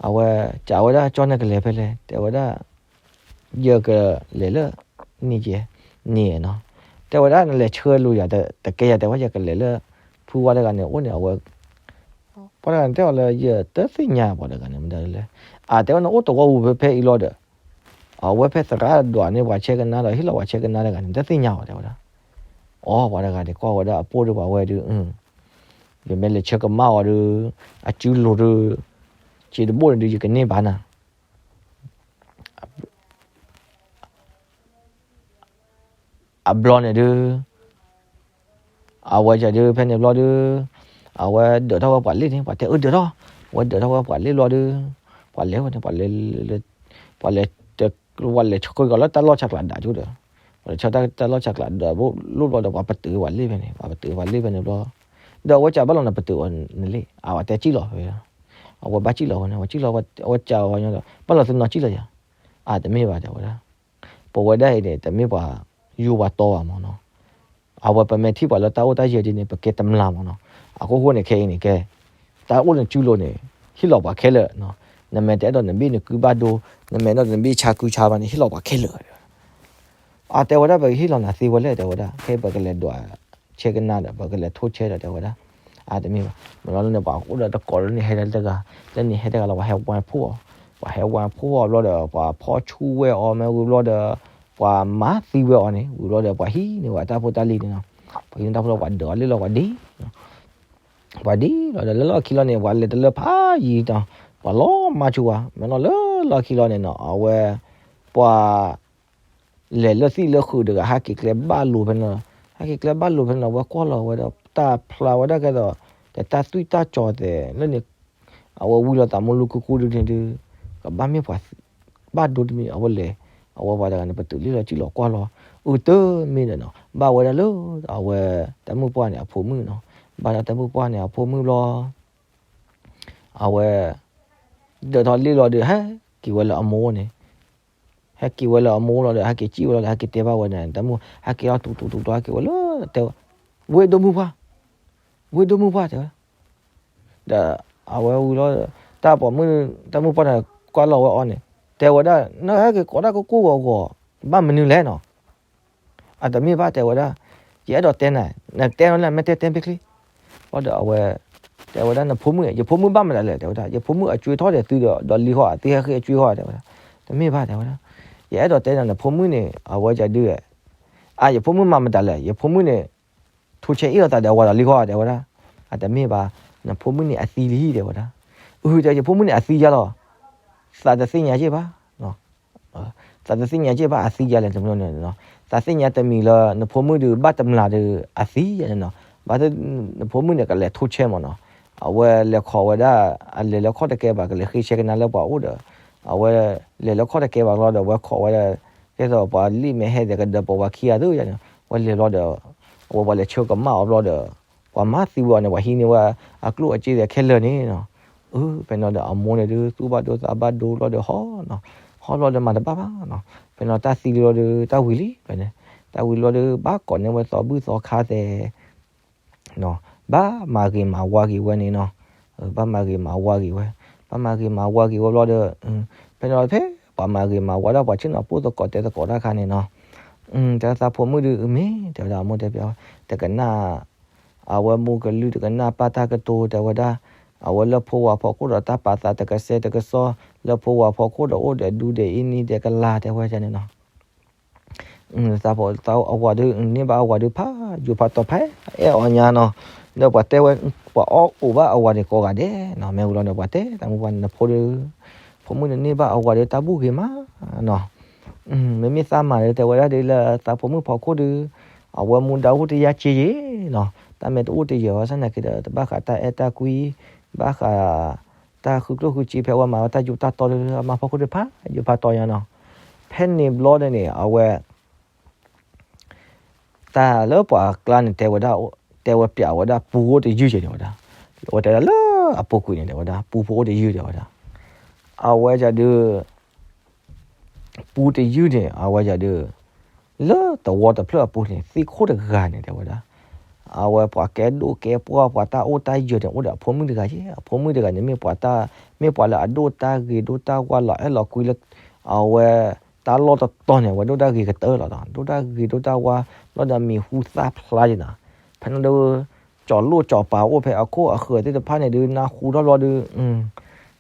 အဝဲစံးဝဲဒၣ် ကၠီန့ၣ်ကလဲၤဖဲလဲၣ် တဲဝဲဒၣ်, ယကလဲၤလၢ န့ၣ်ကဲ, န့ၣ်နီၤ, တဲဝဲဒၣ်နလဲၤဆှၢလိာ်ယၤတကဲယၤ တဲဝဲယကလဲၤလၢ ဖုဝါတဂၤန့ၣ်အိၣ်န့ၣ် အဝဲ ပှၤတဂၤန့ၣ်တဲအီၤလၢ ယတသ့ၣ်ညါပှၤတဂၤန့ၣ် မတၤလဲၣ်, အတဲဝဲနအိၣ်တဝီပူၤဖဲဖဲအံၤလီၤဒီး အဝဲဖဲသရၣ်ဒွးန့ၢ်ပှၤဆဲကနါဒီး ဟ့ၣ်လီၤပှၤဆဲကနါတဂၤန့ၣ် တသ့ၣ်ညါအီၤ တဲဝဲဒၣ်, အိ ပှၤတဂၤန့ၣ် ကွၢ်ဝဲဒၣ်အပိၢ်ဒီးပှၤဝဲဒုး, ယမ့ၢ်လဲၤဆၢကမၣ်အီၤဒီး အစုလိၤဒီး စ့တဘိၣ်န့ၣ်ဒုး ယကန့ၢ်ဘၣ်နၤ အဘျီန့ၣ်ဒုး အဝဲဒၣ်ဒုး ဖဲန့ၣ်ဘျီဒုး အဝဲဒၢးထီၣ်ဝဲပှၤလ့ၣ်န့ၣ် ပှၤတဲအၢဒၢးထီၣ်, အဝဲဒၢးထီၣ်ဝဲပှၤလ့ၣ်ဘျီဒုး ပှၤလဲၤဝဲန့ၣ် ပှၤလဲၤ ပှၤလဲၤ ပှၤလဲၤဆှၢကီးလၢတၢ်လီၢ်ဆါကျးဒၣ်ကၠိဒီး ပှၤလဲၤဆှၢတၢ်လီၢ်ဆါကျးဒၣ်ဘိၣ်လိၣ်ဘျီဒီး ပှၤပတုာ်ပှၤလ့ၣ်ဖဲန့ၣ် ပှၤပတုာ်ပှၤလ့ၣ်ဖဲန့ၣ်ဘျီ ဒီးအဝဲစံးဘၣ်လီၤနပတုာ်အီၤနလ့ၣ် အဝဲတဲစံၣ်လီၤဝဲ အဝဲဘၣ်စံၣ်လီၤဝဲန့ၣ် အဝဲစံၣ်လီၤဝဲ အဝဲစံးဝဲညီဒီး ဘၣ်လီၤသုနီၤစံၣ်လီၤယၤ အတမ့ၢ်ဘၣ်တဲဝဲဒၣ် ပဝဲဒၣ်အံၤန့ၣ် တမ့ၢ်ပှၤယူၢ်ပှၤတီဘၣ်မ့ၢ်နီၤ, အဝဲပမ့ၢ်ထံၣ်ပှၤလၢတၢ်အိၣ်တၢ်ယၢၤဒ်န့ၣ် ပကဲတမျၢ်မ့ၢ်နီၤ, အခိၣ်ဃိန့ၣ်ခဲအံၤန့ၣ်ကဲ တၢ်အိၣ်န့ၣ်စုလိၤန့ၣ် ဟ့ၣ်လီၤပှၤခဲလၢာ်, နမ့ၢ်တအဲၣ်ဒိးနဘ့ၣ်နကုဘၣ်ဒိ, နမ့ၢ်အဲၣ်ဒိးနဘ့ၣ်ဆါကုဆါဘၣ်န့ၣ် ဟ့ၣ်လီၤပှၤခဲလၢာ် အတဲဝဲဒၣ် ပကဟ့ၣ်လီၤနၤသ့ဝဲလဲၣ် တဲဝဲဒၣ်, ခဲအံၤပကလဲၤဒွးဆဲကနါဒီး ပကလဲၤထိၣ်ဆဲဒီး တဲဝဲဒၣ်, အတမ့ၢ်ဘၣ်, မ့ၢ်လီၤလၢန့ၣ် ပှၤအိၣ်ဒီးတကိးလၢန့ၣ်ဟဲဒၣ်တဂၤ, လၢန့ၣ်ဟဲတဂၤလီၤ ပှၤဟဲဝါဖှိၣ်အီၤ, ပှၤဟဲဝါဖှိၣ်အီၤဘျီဒီး ပှၤဖီၣ်ဆူၣ်ဝဲအီၤ မ့ၢ်ဝံၤဘျီဒီး ပှၤမၤသံဝဲအီၤန့ၣ် ဝံၤဘျီဒီး ပှၤဟံးန့ၢ်ဝဲတၢ်ဖိတၢ်လံၤန့ၣ်နီၤ. ပှၤဟံးန့ၢ်တၢ်ဖိလီၤ ပှၤဒၢးအီၤလံလီၤ ပှၤဒ် ပှၤဒ်လီၤဒီး လၢလီၢ်ခံလီၤန့ၣ် ပှၤလဲၤတလၢဖးယံၤနီၤ, ပှၤလီၤမၤဆူၣ်ဝဲ မ့ၢ်နီၤ လၢလီၢ်ခံလီၤန့ၣ်နီၤ အဝဲ ပှၤ လဲၤလၢသံၣ်လၢဃုာ်တဂၤ ဟဲက့ၤကျဲဘၣ်လိၤဖဲန့ၣ်လီၤ. ဟဲက့ၤကျဲဘၣ်လိၤဖဲန့ၣ်လီၤ အဝဲကွၢ်လီၤဝဲဒီး တၢ်ဖျါဝဲဒၣ်ကဲသိး ကတၢ်သွံၣ်တၢ်စီၤသဲးလၢန့ၣ် အဝဲဝံၤလီၤသးမိၢ်လူကူကူဒုန့ၣ်ဒုး ကဘၣ်မ့ၢ်ပှၤ ဘၣ်ဒိတမံၤ အဝဲလဲၤ အဝဲပှၤတဂၤန့ၣ် ပတုာ်လံလီၤ စံၣ်လီၤကွၢ်လီၤ အုတမ့ၢ်ဒီးနီၤ ဘၣ်ဝဲဒၣ်လၢ အဝဲ တၢ်မုၣ်ပှၢ်န့ၣ် အဖိမုၣ်နီၤ. ဘၣ်ဒၣ်တၢ်မုၣ်ပှၢ်န့ၣ် အဖိမုၣ်ဘျီ အဝဲ ဒၢးထီၣ်လံလီၤဒီး ဟဲက့ၤဝဲလၢအမိၢ်န့ၣ် ဟဲက့ၤဝဲလၢအမိၢ်လီၤဒီး ဟဲက့ၤစံၣ်ဝဲလီၤဒီး ဟဲက့ၤတဲဘၣ်ဝဲန့ၣ် တၢ်မုၣ် ဟဲက့ၤလီၤတူတူတူတူ ဟဲက့ၤဝဲလၢ တဲ ဝ့ၢ်ဒိၣ်မုၣ်ပှၢ်, ဝ့ၢ်ဒိၣ်မုၣ်ပှၢ်တဲဝဲ, ဒီးအဝဲဝံၤလီၤ တၢ်ပိာ်မုၣ် တၢ်မုၣ်ပှၢ်န့ၣ် ကွၢ်လီၤဝဲအီၤန့ၣ် တဲဝဲဒၣ် နဟဲက့ၤကိးတၢ်ကိၢ်ကိၢ်ဂီၤဂီၤ ဘၣ်မနုၤလဲၣ်နီၤ. အတမ့ၢ်ဘၣ်တဲဝဲဒၣ်, ယအဲၣ်ဒိးတဲနၤ, နတဲလီၤလၢမ့ၢ်တဲတဲမ့ၢ်ချ့, ဘျီဒီးအဝဲ တဲဝဲဒၣ်နဖိမုၣ် ယဖိမုၣ်ဘၣ်မတၤလဲၣ် တဲဝဲဒၣ် ယဖိမုၣ်အကၠွ့ထီၣ်ဒီးသုဒီးလံဃီ သုဟဲဃ့အကၠွ့ဃီ တဲဝဲဒၣ်, တမ့ၢ်ဘၣ်တဲဝဲဒၣ်, ယအဲၣ်ဒိးတဲနၤ နဖိမုၣ်န့ၣ် အဝဲကဒု အါ ယဖိမုၣ်မၤမတၤလဲၣ် ယဖိမုၣ်န့ၣ် ထိဆဲအ့ၣ်လိာ်သးဒီးအဝၤဒီးလံဃီ တဲဝဲဒၣ်, အတမ့ၢ်ဘၣ်, နဖိမုၣ်န့ၣ်အသံလံ တဲဝဲဒၣ်, အု တဲ ယဖိမုၣ်န့ၣ်အသံယါလီၤ, သးတသ့ၣ်ညါက့ၢ်ဘၣ် သးတသ့ၣ်ညါက့ၢ်ဘၣ် အသံယါလဲၣ်န့ၣ်, သးသ့ၣ်ညါတမံၤလၢ နဖိမုၣ်ဒုးဘၣ်တမျၢ်ဒီး အသံယါန့ၣ်နီၤ, ဘၣ်သ့ၣ် နဖိမုၣ်န့ၣ် ကလဲၤထိဆဲမ့ၢ်နီၤ, အဝဲလဲၤခိးဝဲဒၣ် အလဲၤလၢခီၣ်တကဲဘၣ် ကလဲၤဃ့ဆဲကနါလၢပှၤအိၣ်ဒီး, အဝဲလဲၤလၢခီၣ်တကဲဘၣ်လီၤဒီး အဝဲခိးဝဲဒၣ် ကဲသိးပှၤလံၣ်မဲာ်ဟဲဒီးကဒီးပိာ်ဝဲခံဂၤသုယါန့ၣ်, အဝဲလဲၤလီၤဒီး အဝဲပှၤလဲၤဆၢကမၣ်အီၤဘျီဒီး ပှၤမၤသံဝဲအီၤန့ၣ် ပှၤဟံးန့ၢ်ဝဲအကျိၣ်အစ့ဒီးခဲလၢာ်န့ၣ်နီၤ, အု ဖဲန့ၣ်ဒီးအမိၢ်န့ၣ်ဒုး သူၣ်ဘၣ်ဒိသးဘၣ်ဒိဘျီဒီးဟီနီၤ, ဟီဘျီဒီးမၤတဘၣ်ဘၣ်နီၤ, ဖဲန့ၣ်တၢ်သံလံလီၤဒီး တၢ်ဝံၤလံ ဖဲန့ၣ်, တၢ်ဝံၤလီၤဒီး ဘၣ်ကိးန့ၢ်ဝဲသီဘူၣ်သီခါသဲး ဘၣ်မၤဂ့ၤမၤဝါက့ၤဝဲန့ၣ်နီၤ, ဘၣ်မၤဂ့ၤမၤဝါက့ၤဝဲ, ဘၣ်မၤဂ့ၤမၤဝါက့ၤဝဲဘျီဒီး, ဖဲန့ၣ်ဖဲ ပှၤမၤဂ့ၤမၤဝါဒၣ်ပှၤဆ့ၣ်နီၤပိၢ်သကိးတဲသကိးတၢ်ခါန့ၣ်နီၤ, တဲသးဖိမုၣ်ဒုး အု မ့ၢ် တဲဝဲဒၣ် အမိၢ်တဲပျီ တကနၣ် အဝဲမိၢ်ကလုၢ်တကနၣ်ပၢ်တၢ်ကတိၤ တဲဝဲဒၣ်, အဝဲလၢဖိဝၤဖီခိၣ်ဒီးတၢ်ပာ်သးတကဆှဲတကဆှီ, လၢဖိဝၤဖီခိၣ်ဒီးအိၣ်ဒီးဒူဒီးအ့ၣ်နံၤဒီးကလၤ တဲဝဲန့ၣ်နီၤ သးဖိသးအဝၤဒုး န့ၢ်ဘၣ်အဝၤဒုးဖးယိာ်ဖးတီၤဖးအဲၣ်အီၤညါနီၤ, ဒီးပှၤတဲဝဲ ပှၤအီၣ်အိၣ်ဘၣ်အဝၤန့ၣ်ကိးဂၤဒဲးနီၤ, မ့ၢ်ဝံၤလီၤန့ၣ် ပှၤတဲတၢ်မုၣ်ပှၢ်န့ၣ် နဖိဒုး ဖိမုၣ်န့ၣ်န့ၢ်ဘၣ်အဝၤဒုးတၢ်ဘူၣ်ဂ့ၤမးနီၤ, မ့မ့ၢ်သးမၤဒီးတဲဝဲဒၣ်ဒ်လၢသးဖိမုၣ်ဖီခိၣ်ဒုး အဝဲမူဒါအိၣ်တယါက့ယ့ၤနီၤ, တၢ်မ့ၢ်တအိၣ်တယၢၤဝဲဆၣ်နာ်က့ဒီး တဘၣ်ဃးတၢ်အဲၣ်တၢ်ကွံ ဘၣ်ဃး တၢ်ဃုကျိၣ်ဃုစ့ ဖဲအဝဲမၤဝဲတၢ်ယိးတၢ်တီဒုး အမါဖီခိၣ်ဒုးဖးယိာ်ဖးတီၤညါနီၤ, ဖဲန့ၣ်ဘျီန့ၣ်န့ၣ် အဝဲ တၢ်လၢပှၤကျါန့ၣ် တဲဝဲဒၣ် တဲဝဲပျးဝဲဒၣ်ပူဖိအိၣ်တယုၢ်က့န့ၣ်ဝဲဒၣ်, အဝဲတဲဒၣ်လၢအပူၤကွံာ်န့ၣ် တဲဝဲဒၣ် ပူဖိအိၣ်တယုၢ်တဲဝဲဒၣ်, အဝဲဒၣ်ဒုး ပူတယုၢ်န့ၣ် အဝဲဒၣ်ဒုး လၢသဝီတဖျၢၣ်အပူၤန့ၣ် သ့ၣ်ခိၣ်တဂၤန့ၣ် တဲဝဲဒၣ်, အဝဲပှၤကဲဒိၣ်ကဲပှၢ် ပှၤတၢ်အိၣ်တၢ်ယၢၤန့ၣ် အိၣ်ဒီးအဖိမုၣ်တဂၤက့, အဖိမုၣ်တဂၤန့ၣ် မ့ၢ်ပှၤတၢ် မ့ၢ်ပှၤလၢအဒိၣ်တၢ်ဂ့ၤဒိၣ်တၢ်ဝါလီၤအဲၣ်လီၤကွံလၢ အဝဲ တၢ်လီၢ်တတီၤန့ၣ် အဝဲဒိၣ်တၢ်ဂ့ၤကတၢၢ်လီၤနီၤ, ဒိၣ်တၢ်ဂ့ၤဒိၣ်တၢ်ဝါ ဘျီဒီးမံၤဟူသၣ်ဖျါက့နီၤ, ဖဲန့ၣ်ဒုး ကၠီၤလိၣ်ကၠီၤပၤအိၣ်ဖဲအခိၣ်အဃၢၤသ့ၣ်တဖၣ်န့ၣ်ဒုး နၢ်ဟူထီၣ်ဘျီဒုး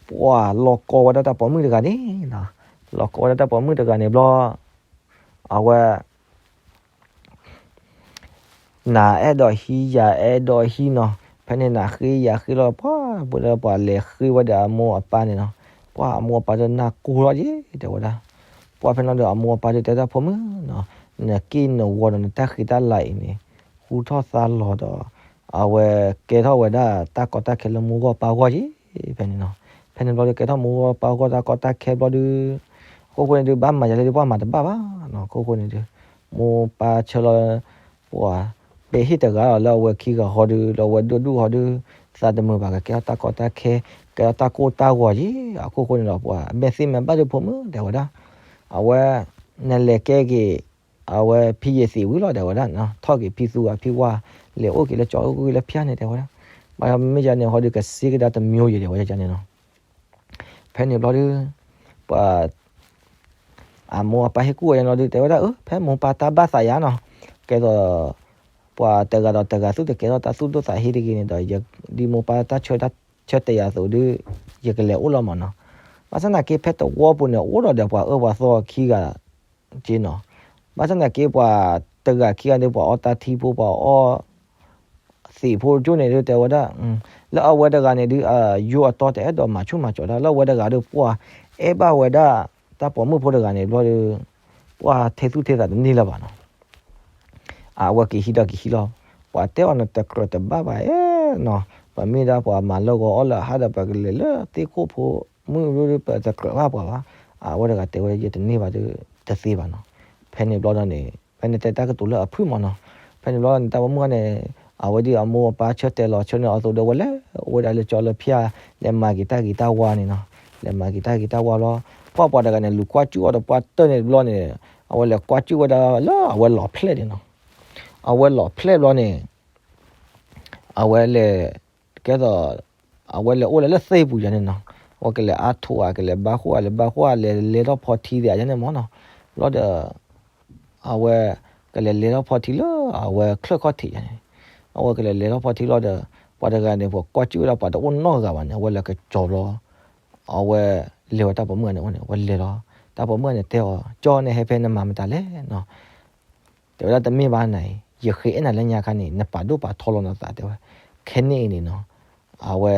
ပှၤလီၤကီဝဲဒၣ်တၢ်ပိာ်မုၣ်တဂၤန့ၣ်နီၤ, လီၤကီဝဲဒၣ်တၢ်ပိာ်မုၣ်တဂၤန့ၣ်ဘျီ အဝဲ နၤအဲၣ်ဒိးဟံး ယၤအဲၣ်ဒိးဟံးနီၤ, ဖဲန့ၣ်နၤဃ့ယၤဃ့လီၤ ပှၤ ပှၤလဲၤဃ့ဝဲဒီးအမိၢ်အပၢ်န့ၣ်နီၤ, ပှၤအမိၢ်အပၢ်ဒုးနၢ်ကိၢ်ထီၣ်က့ တဲဝဲဒၣ်, ပှၤဖဲန့ၣ်ဒီးအမိၢ်အပၢ်ဒုးတဲတၢ်ဖိမုၣ်နီၤ, နက့ၢ်နဂီၤဒီးနတၢ်ဃံတၢ်လၤအံၤန့ၣ် ဟူထီၣ်သါလီၤဒီး အဝဲကဲထီၣ်ဝဲဒၣ်တၢ်ကီတၢ်ခဲလၢမိၢ်ဂီၢ်ပၢ်ဂီၢ်က့ ဖဲန့ၣ်နီၤ, ဖဲန့ၣ်ဘျီဒုးကဲထီၣ်မိၢ်ဂီၢ်ပၢ်ဂီၢ်တၢ်ကီတၢ်ခဲဘျီဒုး အခိၣ်ဃိန့ၣ်ဒုး ဘၣ်မၤယၤလဲၣ်ဒုး ပှၤမၤတဘၣ်ဘၣ်နီၤ, အခိၣ်ဃိန့ၣ်ဒုး မိၢ်ပၢ်ဆၢလီၤ ပှၤ ပဲာ်ဟ့ၣ်တဂၤလီၤလၢအဝဲခံဂၤဃီဒုး လၢအဝဲဒိၣ်ဒူၣ်ဃီဒုး သးတမုာ်ဘၣ်ကကဲထီၣ်တၢ်ကီတၢ်ခဲ ကဲထီၣ်တၢ်ကိၢ်တၢ်ဂီၤက့ အခိၣ်ဃိန့ၣ်ဒီး ပှၤအမဲာ်သ့ၣ်မဲာ်ဘၣ်ဒုးဖိမုၣ်တဲဝဲဒၣ်, အဝဲ နလဲၤကဲက့ၤ အဝဲဖံယသံးဝံၤလီၤတဲဝဲဒၣ်, ထီၣ်က့ၤဖံသူဂၤဖံဝါ လဲၤအိၣ်က့ၤလၢကၠီအိၣ်က့ၤလၢဖၠါန့ၣ်တဲဝဲဒၣ်, ဘၣ်မ့မ့ၢ်ယၤန့ၣ်ဃီဒုး ကစ့ကဒါတမျိုးယဲၢ်တဲဝဲဒၣ်န့ၣ်နီၤ ဖဲန့ၣ်ဘျီဒုး ပှၤ အမိၢ်အပၢ်ဟ့ၣ်ကူၣ်ဝဲနီၤဒုး တဲဝဲဒၣ် အၢ ဖဲမိၢ်ပၢ်တၢ်ဘၣ်သးယါနီၤ, ကဲသိး ပှၤတဂၤဒီးတဂၤသူၣ်တကဲထီၣ်တၢ်သူၣ်ဒိၣ်သးဟ့တဂ့ၤန့ၣ်ဒီး ဒ်မိၢ်ပၢ်တၢ်ဆၢတၢ်ဆၢတဲာ်ယၤအသိးဒုး ယကလဲၤအိၣ်လီၤမးနီၤ, ဘၣ်ဆၣ်သနာ်က့ဖဲသဝီပူၤန့ၣ် အိၣ်ဒီးဒီးပှၤအၢပှၤသီခံဂၤ က့နီၤ, ဘၣ်ဆၣ်သနာ်က့ ပှၤတဂၤခံဂၤဒီး ပှၤအီတၢ်ထံဖိ ပှၤအီ သံးဖိကၠိန့ၣ်ဒုး တဲဝဲဒၣ် လၢအဝဲတဂၤန့ၣ်ဒုး ယိအတီတဲအဲၣ်ဒိးမၤဆူၣ်မၤစီၤတၢ် လၢအဝဲတဂၤဒီး ပှၤအဲၣ်ဘၣ်ဝဲဒၣ် တၢ်ပိာ်မုၣ်ဖိတဂၤန့ၣ်ဘျီဒီး ပှၤထဲသူၣ်ထဲသးတန့ၢ်လၢၤဘၣ်နီၤ. အဝဲက့ၤဟံးဒီးက့ၤဟံးလီၤ. ပှၤတဲအီၤနတကြၢးတဘၣ်ဘၣ်အဲၣ်နီၤ, ပမ့ၢ်ဒၣ်ပှၤမၤလၢဂီၤအီၣ်လၢအဟးဒီး ပကလဲၤလၢသ့ၣ်ခိၣ်ဖိမုၣ်ဒုး ပတကြၢးဘၣ်ပှၤဘၣ်. အဝဲတဂၤတဲဝဲ ယတန့ၢ်ဘၣ်ဒီး တသ့ဘၣ်နီၤ. ဖဲန့ၣ်ဘျီဒီးန့ၣ် ဖဲန့ၣ်တဲတၢ်ကတိၤလၢအဖုၣ်မးနီၤ. ဖဲန့ၣ်ဘျီန့ၣ် တၢ်ပိာ်မုၣ်န့ၣ် အဝဲဒ်အမိၢ်အပၢ်ဆၢတဲာ်လီၤဆၢန့ၢ်အီၤအသိးဒီး ဝဲလဲၤအိၣ်ဝဲဒၣ်လၢကၠီလၢဖၠၣ် လဲၤမၤက့ၤတၢ်ဂ့ၤတၢ်ဝါန့ၣ်နီၤ. လဲၤမၤက့ၤတၢ်ဂ့ၤတၢ်ဝါဘျီ ပှၢ်ပှၤတဂၤန့ၣ် လူၤကွၢ်စူၣ်အီၤဒီးပှၢ်တၢၢ်န့ၣ်ဘျီန့ၣ် အဝဲလဲၤကွၢ်စူၣ်ဝဲဒၣ်လၢအဝဲလီၤဖျဲၣ်န့ၣ်နီၤ. အဝဲလီၤဖျဲၣ်ဘျီန့ၣ် အဝဲလဲၤ ကဲသိး အဝဲလဲၤအိၣ်လၢလၢသ့ၣ်ပူၤယၤန့ၣ်နီၤ. အဝဲကလဲၤအါထိးဧါ ကလဲၤဘါဃိၣ်ဧါ လဲၤဘါဃိၣ်ဧါ လဲၤလဲၤထီၣ်ဖီထံသ့ၣ်ယၤန့ၣ်မးနီၤ. ဘျီဒီး အဝဲကလဲၤလဲၤထီၣ်ဖီထံလၢအဝဲချၢၣ်ခီၣ်ထံးယၤန့ၣ်. အဝဲကလဲၤလဲၤထီၣ်ဖီထံလီၤဒီး ပှၤတဂၤန့ၣ် ပှၤကွၢ်စူၣ်ဝဲဒၣ်ပှၤတအိၣ်နီတဂၤဘၣ်န့ၣ် အဝဲလဲၤကစီၤဘျီ အဝဲလဲၤဝဲတၢ်ပိာ်မုၣ်ဂၤန့ၣ်အအိၣ်န့ၣ် အဝဲလဲၤလီၤ. တၢ်ပိာ်မုၣ်ဂၤန့ၣ်တဲအီၤ ကၠီန့ၣ်ဟဲဖဲနမၤမတၤလဲၣ်နီၤ. တဲဝဲဒၣ်တမ့ၢ်ဘၣ်နၤအံၤ ယဃ့အဲၣ်နၤလၢညါခါန့ၣ် နပာ်ဒိၣ်ပာ်ထီလီၤနသးတဲဝဲ, ခဲန့ၣ်အံၤန့ၣ်နီၤ အဝဲ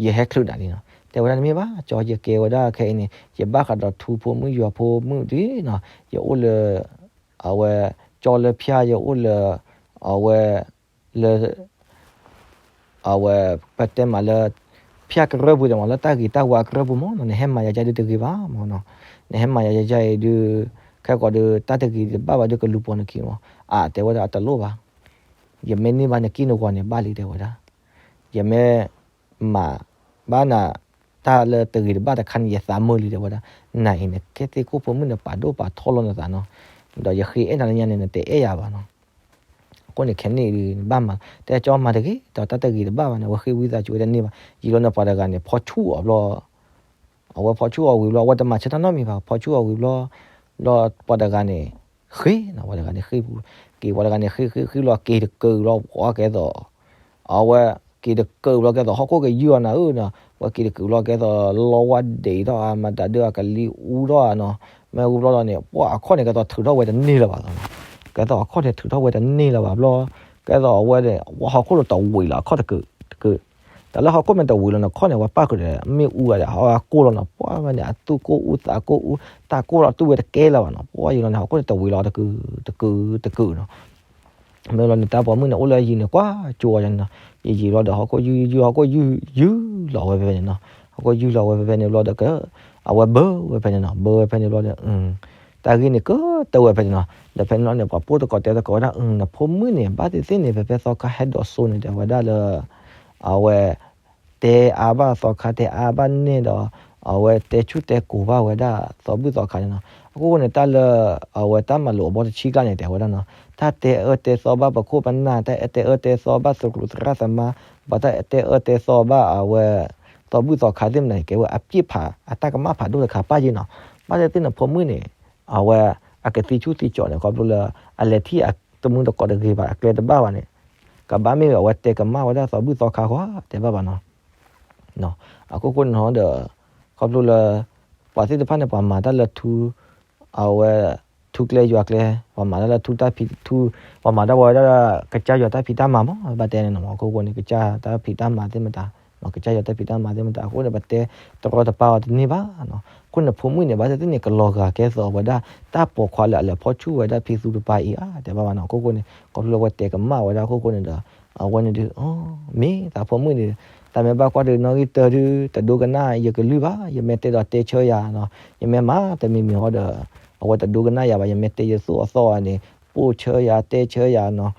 ယဟဲချုးနၤလံနီၤ. တဲဝဲဒၣ်တမ့ၢ်ဘၣ် ကၠီ ယကဲဝဲဒၣ်ခဲအံၤန့ၣ် ယဘၣ်ဃးဒီးထူဖိမုၣ်ယွၤဖိမုၣ်ဒ်နီၤ ယအိၣ်လၢ အဝဲ ကၠီလၢဖၠၣ် ယအိၣ်လၢ အဝဲ လၢ အဝဲ ပတဲမးလၢ ဖၠၣ်ကရၢၢ်ပူၤဒံးမး လၢတၢ်ဂ့ၤတၢ်ဝါကရၢၢ်ပူၤမးနီၤ နဟဲမၤယၤယၤဒုးတဂ့ၤဘၣ်မးနီၤ. နဟဲမၤယၤယၤယၤအံၤဒုး ခဲကိးဒုး တၢ်တဂ့ၤတဘၣ်ဘၣ်ဒုးကလူၤပိာ်နခံမး. အတဲဝဲဒၣ်အတလိၣ်ဘၣ် ယမ့ၢ်န့ၢ်ဘၣ်နက့ၢ်နဂီၤန့ၣ် ဘၣ်လံတဲဝဲဒၣ်. ယမ့ၢ်မၤဘၣ်နၤ တၢ်လၢတဂ့ၤတဘၣ်တခါန့ၣ် ယသးမုာ်လံတဲဝဲဒၣ်. နၤအံၤန့ၣ် ကဲသ့ၣ်ခိၣ်ဖိမုၣ်န့ၣ်ပာ်ဒိၣ်ပာ်ထီလီၤနသးနီၤ. ဒီးယဃ့အဲၣ်နၤလၢညါန့ၣ် နတအဲၣ်ယၤဘၣ်နီၤ. အဃိန့ၣ်ခဲန့ၣ်ဒုး နဘၣ်မၤ တဲကၠီမၤတဂ့ၤ ဒီးတၢ်တဂ့ၤတဘၣ်ဘၣ်န့ၣ် အဝဲဃ့ဝံသးစူၤဝဲတန့ၢ်ဘၣ်. ယံာ်လီၤန့ၣ်ပှၤတဂၤန့ၣ် ဖီဆူၣ်အီၤဘျီ အဝဲဖီဆူၣ်အီၤဝံၤဘျီ အဝဲတမၤဆၢတၢ်နီတမံၤဘၣ် ဖီဆူၣ်အီၤဝံၤဘျီ ဘျီပှၤတဂၤန့ၣ် ဃ့နီၤ ပှၤတဂၤန့ၣ်ဃ့ပူၤ က့ၤပှၤတဂၤန့ၣ်ဃ့ဃ့ဃ့လီၤ က့ၤတကၢၢ်လီၤ ပှၤကဲသိး အဝဲက့ၤတကၢၢ်ဘျီကဲသိး ဟီၣ်ခိၣ်ကယုၢ်အီၤနၤဧၢနီၤ ဝဲက့ၤတကၢၢ်ဘျီကဲသိး လီဝါဒံးထီၣ်ဧါ မတၤဒုးအကလံၤအူထီၣ်ဧါနီၤ မ့ၢ်ဝံၤဘျီဒီးန့ၣ် ပှၤအခီၣ်န့ၣ်ကဲသိးထုးထီၣ်ဝဲတန့ၢ်လၢၤဘၣ်နီၤ ကဲသိးအခီၣ်န့ၣ်ထုးထီၣ်ဝဲတန့ၢ်လၢၤဘၣ်ဘျီ ကဲသိးအဝဲန့ၣ် ဝဲဟီၣ်ခိၣ်လိာ်တဝံးလီၤအခီၣ်တကၢၢ်တကၢၢ် တၢ်လၢဟီၣ်ခိၣ်မ့ၢ်တဝံးလီၤန့ၣ် ခီၣ်န့ၣ် ဝဲပၣ်ဃုာ်ဒီး မ့ၣ်အူဂၤဒီး ဟီၣ်ခိၣ်လီၤနီၤ ပှၤဝဲန့ၣ် အသူၣ်ကိၢ်အူသးကိၢ်အူ တၢ်ကိၢ်လီၤတူၢ်ဝဲတကဲလၢၤဘၣ်နီၤ ပှၤယံာ်လီၤန့ၣ် ဟီၣ်ခိၣ်န့ၣ်တဝံးလီၤတကုာ်တကုာ်တကုာ်နီၤ မ့ၢ်လီၤန့ၣ် တၢ်ပိာ်မုၣ်န့ၣ် အိၣ်လၢအယံၤန့ၣ် ကွၢ်ကၠိအီၤန့ၣ်နီၤ ယံာ်ယံာ်လီၤဒီး ဟီၣ်ခိၣ်ယုၢ်ယုၢ် ဟီၣ်ခိၣ်ယုၢ်ယုၢ်လီၤဝဲဖဲဖဲန့ၣ်နီၤ ဟီၣ်ခိၣ်ယုၢ်လီၤဝဲဖဲဖဲန့ၣ်ဘျီဒီး အဝဲဘၢဝဲဖဲန့ၣ်နီၤ ဘၢဝဲဖဲန့ၣ်ဘျီဒီး တၢ်ဂ့ၢ်န့ၣ်ကတၢၢ်ဝဲဖဲန့ၣ်နီၤ ဒီးဖဲန့ၣ်လီၤန့ၣ် ပှၤပိၢ်သကိးတဲသကိးဝဲဒၣ် နဖိမုၣ်န့ၣ် ဘၣ်သ့ၣ်သ့ၣ်န့ၣ် ဖဲဖဲသီခါဟဲဒိးစိန့ၣ် တဲဝဲဒၣ်လၢ အဝဲ တဲအါဘၣ်သီခါ တဲအါဘၣ်နဲၣ်ဒီး အဝဲတဲဆူၣ်တဲကိၤဘၣ်ဝဲဒၣ်သီဘူၣ်သီခါန့ၣ်နီၤ အဃိန့ၣ် တၢ်လၢ အဝဲတၢ်မၤလိာ်အဘီတဆံကျါန့ၣ် တဲဝဲဒၣ်နီၤ တၢ်တဲအၢတဲသီဘၣ်ပခိၣ်ပနၢ် တၢ်တဲအၢတဲသီဘၣ်သရူးသရၣ်သမါ ပှၤတၢ်တဲအၢတဲသီဘၣ်အဝဲ သီဘူၣ်သီခါသ့ၣ်မနၤန့ၣ် ကဲဝဲအပြစ်ဖး အတၢ်ကမၣ်ဖးဒိၣ်တခါပၣ်ယဲနီၤ ဘၣ်သ့ၣ်သ့ၣ်နဖိမုၣ်န့ၣ် အဝဲ အကသံဆူၣ်သံကၠီၤန့ၣ် ခီဖျိလၢ အလဲၤထံၣ်အတမူတကိးတဂ့ၤဘၣ် အကျဲတဘၣ်ဘၣ်န့ၣ် ကဘၣ်မ့ၢ်အဝဲတဲကမၣ်ဝဲဒၣ်သီဘူၣ်သီခါဃီ တဲဘၣ်ဘၣ်နီၤ အခိၣ်ဃိန့ၣ်ဒီး ခီဖျိလၢ ပှၤသ့ၣ်တဖၣ်န့ၣ် ပှၤမၤတၢ်လၢထူ အဝဲ ထူကျဲယွၤကျဲ ပှၤမၤတၢ်လၢထူတၢ်ဖံးထူ ပှၤမၤတၢ်ဝဲဒၣ် ကစၢ်ယွၤတၢ်ဖံးတၢ်မၤမး ဘၣ်တဲန့ၣ်နီၤ အခိၣ်ဃိန့ၣ် ကစၢ်တၢ်ဖံးတၢ်မၤသ့ၣ်မတၤ ကစၢ်ယွၤတၢ်ဖံးတၢ်မၤသ့ၣ်မတၤ အဃိန့ၣ် ပတဲတရီတပါအီၤတန့ၢ်ဘၣ်နီၤ အဃိန့ၣ်ဖိမုၣ်န့ၣ် ဘၣ်သ့ၣ်သ့ၣ်န့ၣ် ကလီၤဂာ်ကဲသိးဝဲဒၣ် တၢ်ပိာ်ခွါလၢအလဲၤဖီၣ်ဆူၣ်ဝဲဒၣ်ဖံသူတပါအံၤဧါ တဲဘၣ်ဘၣ်နီၤ အခိၣ်ဃိန့ၣ် ခီဖျိလၢဝဲတဲကမၣ်ဝဲဒၣ်အခိၣ်ဃိန့ၣ်ဒီး အဝဲန့ၣ်ဒုး မ့ၢ်သးဖိမုၣ်န့ၣ် တၢ်မ့ၢ်ဘၣ်ကွၢ်ဒုးနီၣ်ဂံၢ်တၢဒုး တဒိကနၣ်ယကလုၢ်ဘၣ် ယမ့ၢ်တဲဒီးတဲဆၢယၤနီၤ ယမ့ၢ်မၤတမံၤမံၤဟီဒီး အဝဲတဒိကနၣ်ယၤဘၣ် ယမ့ၢ်တဲယသိၣ်အသီၣ်အီၤန့ၣ် ပိၢ်ဆၢယၤတဲဆၢယၤနီၤ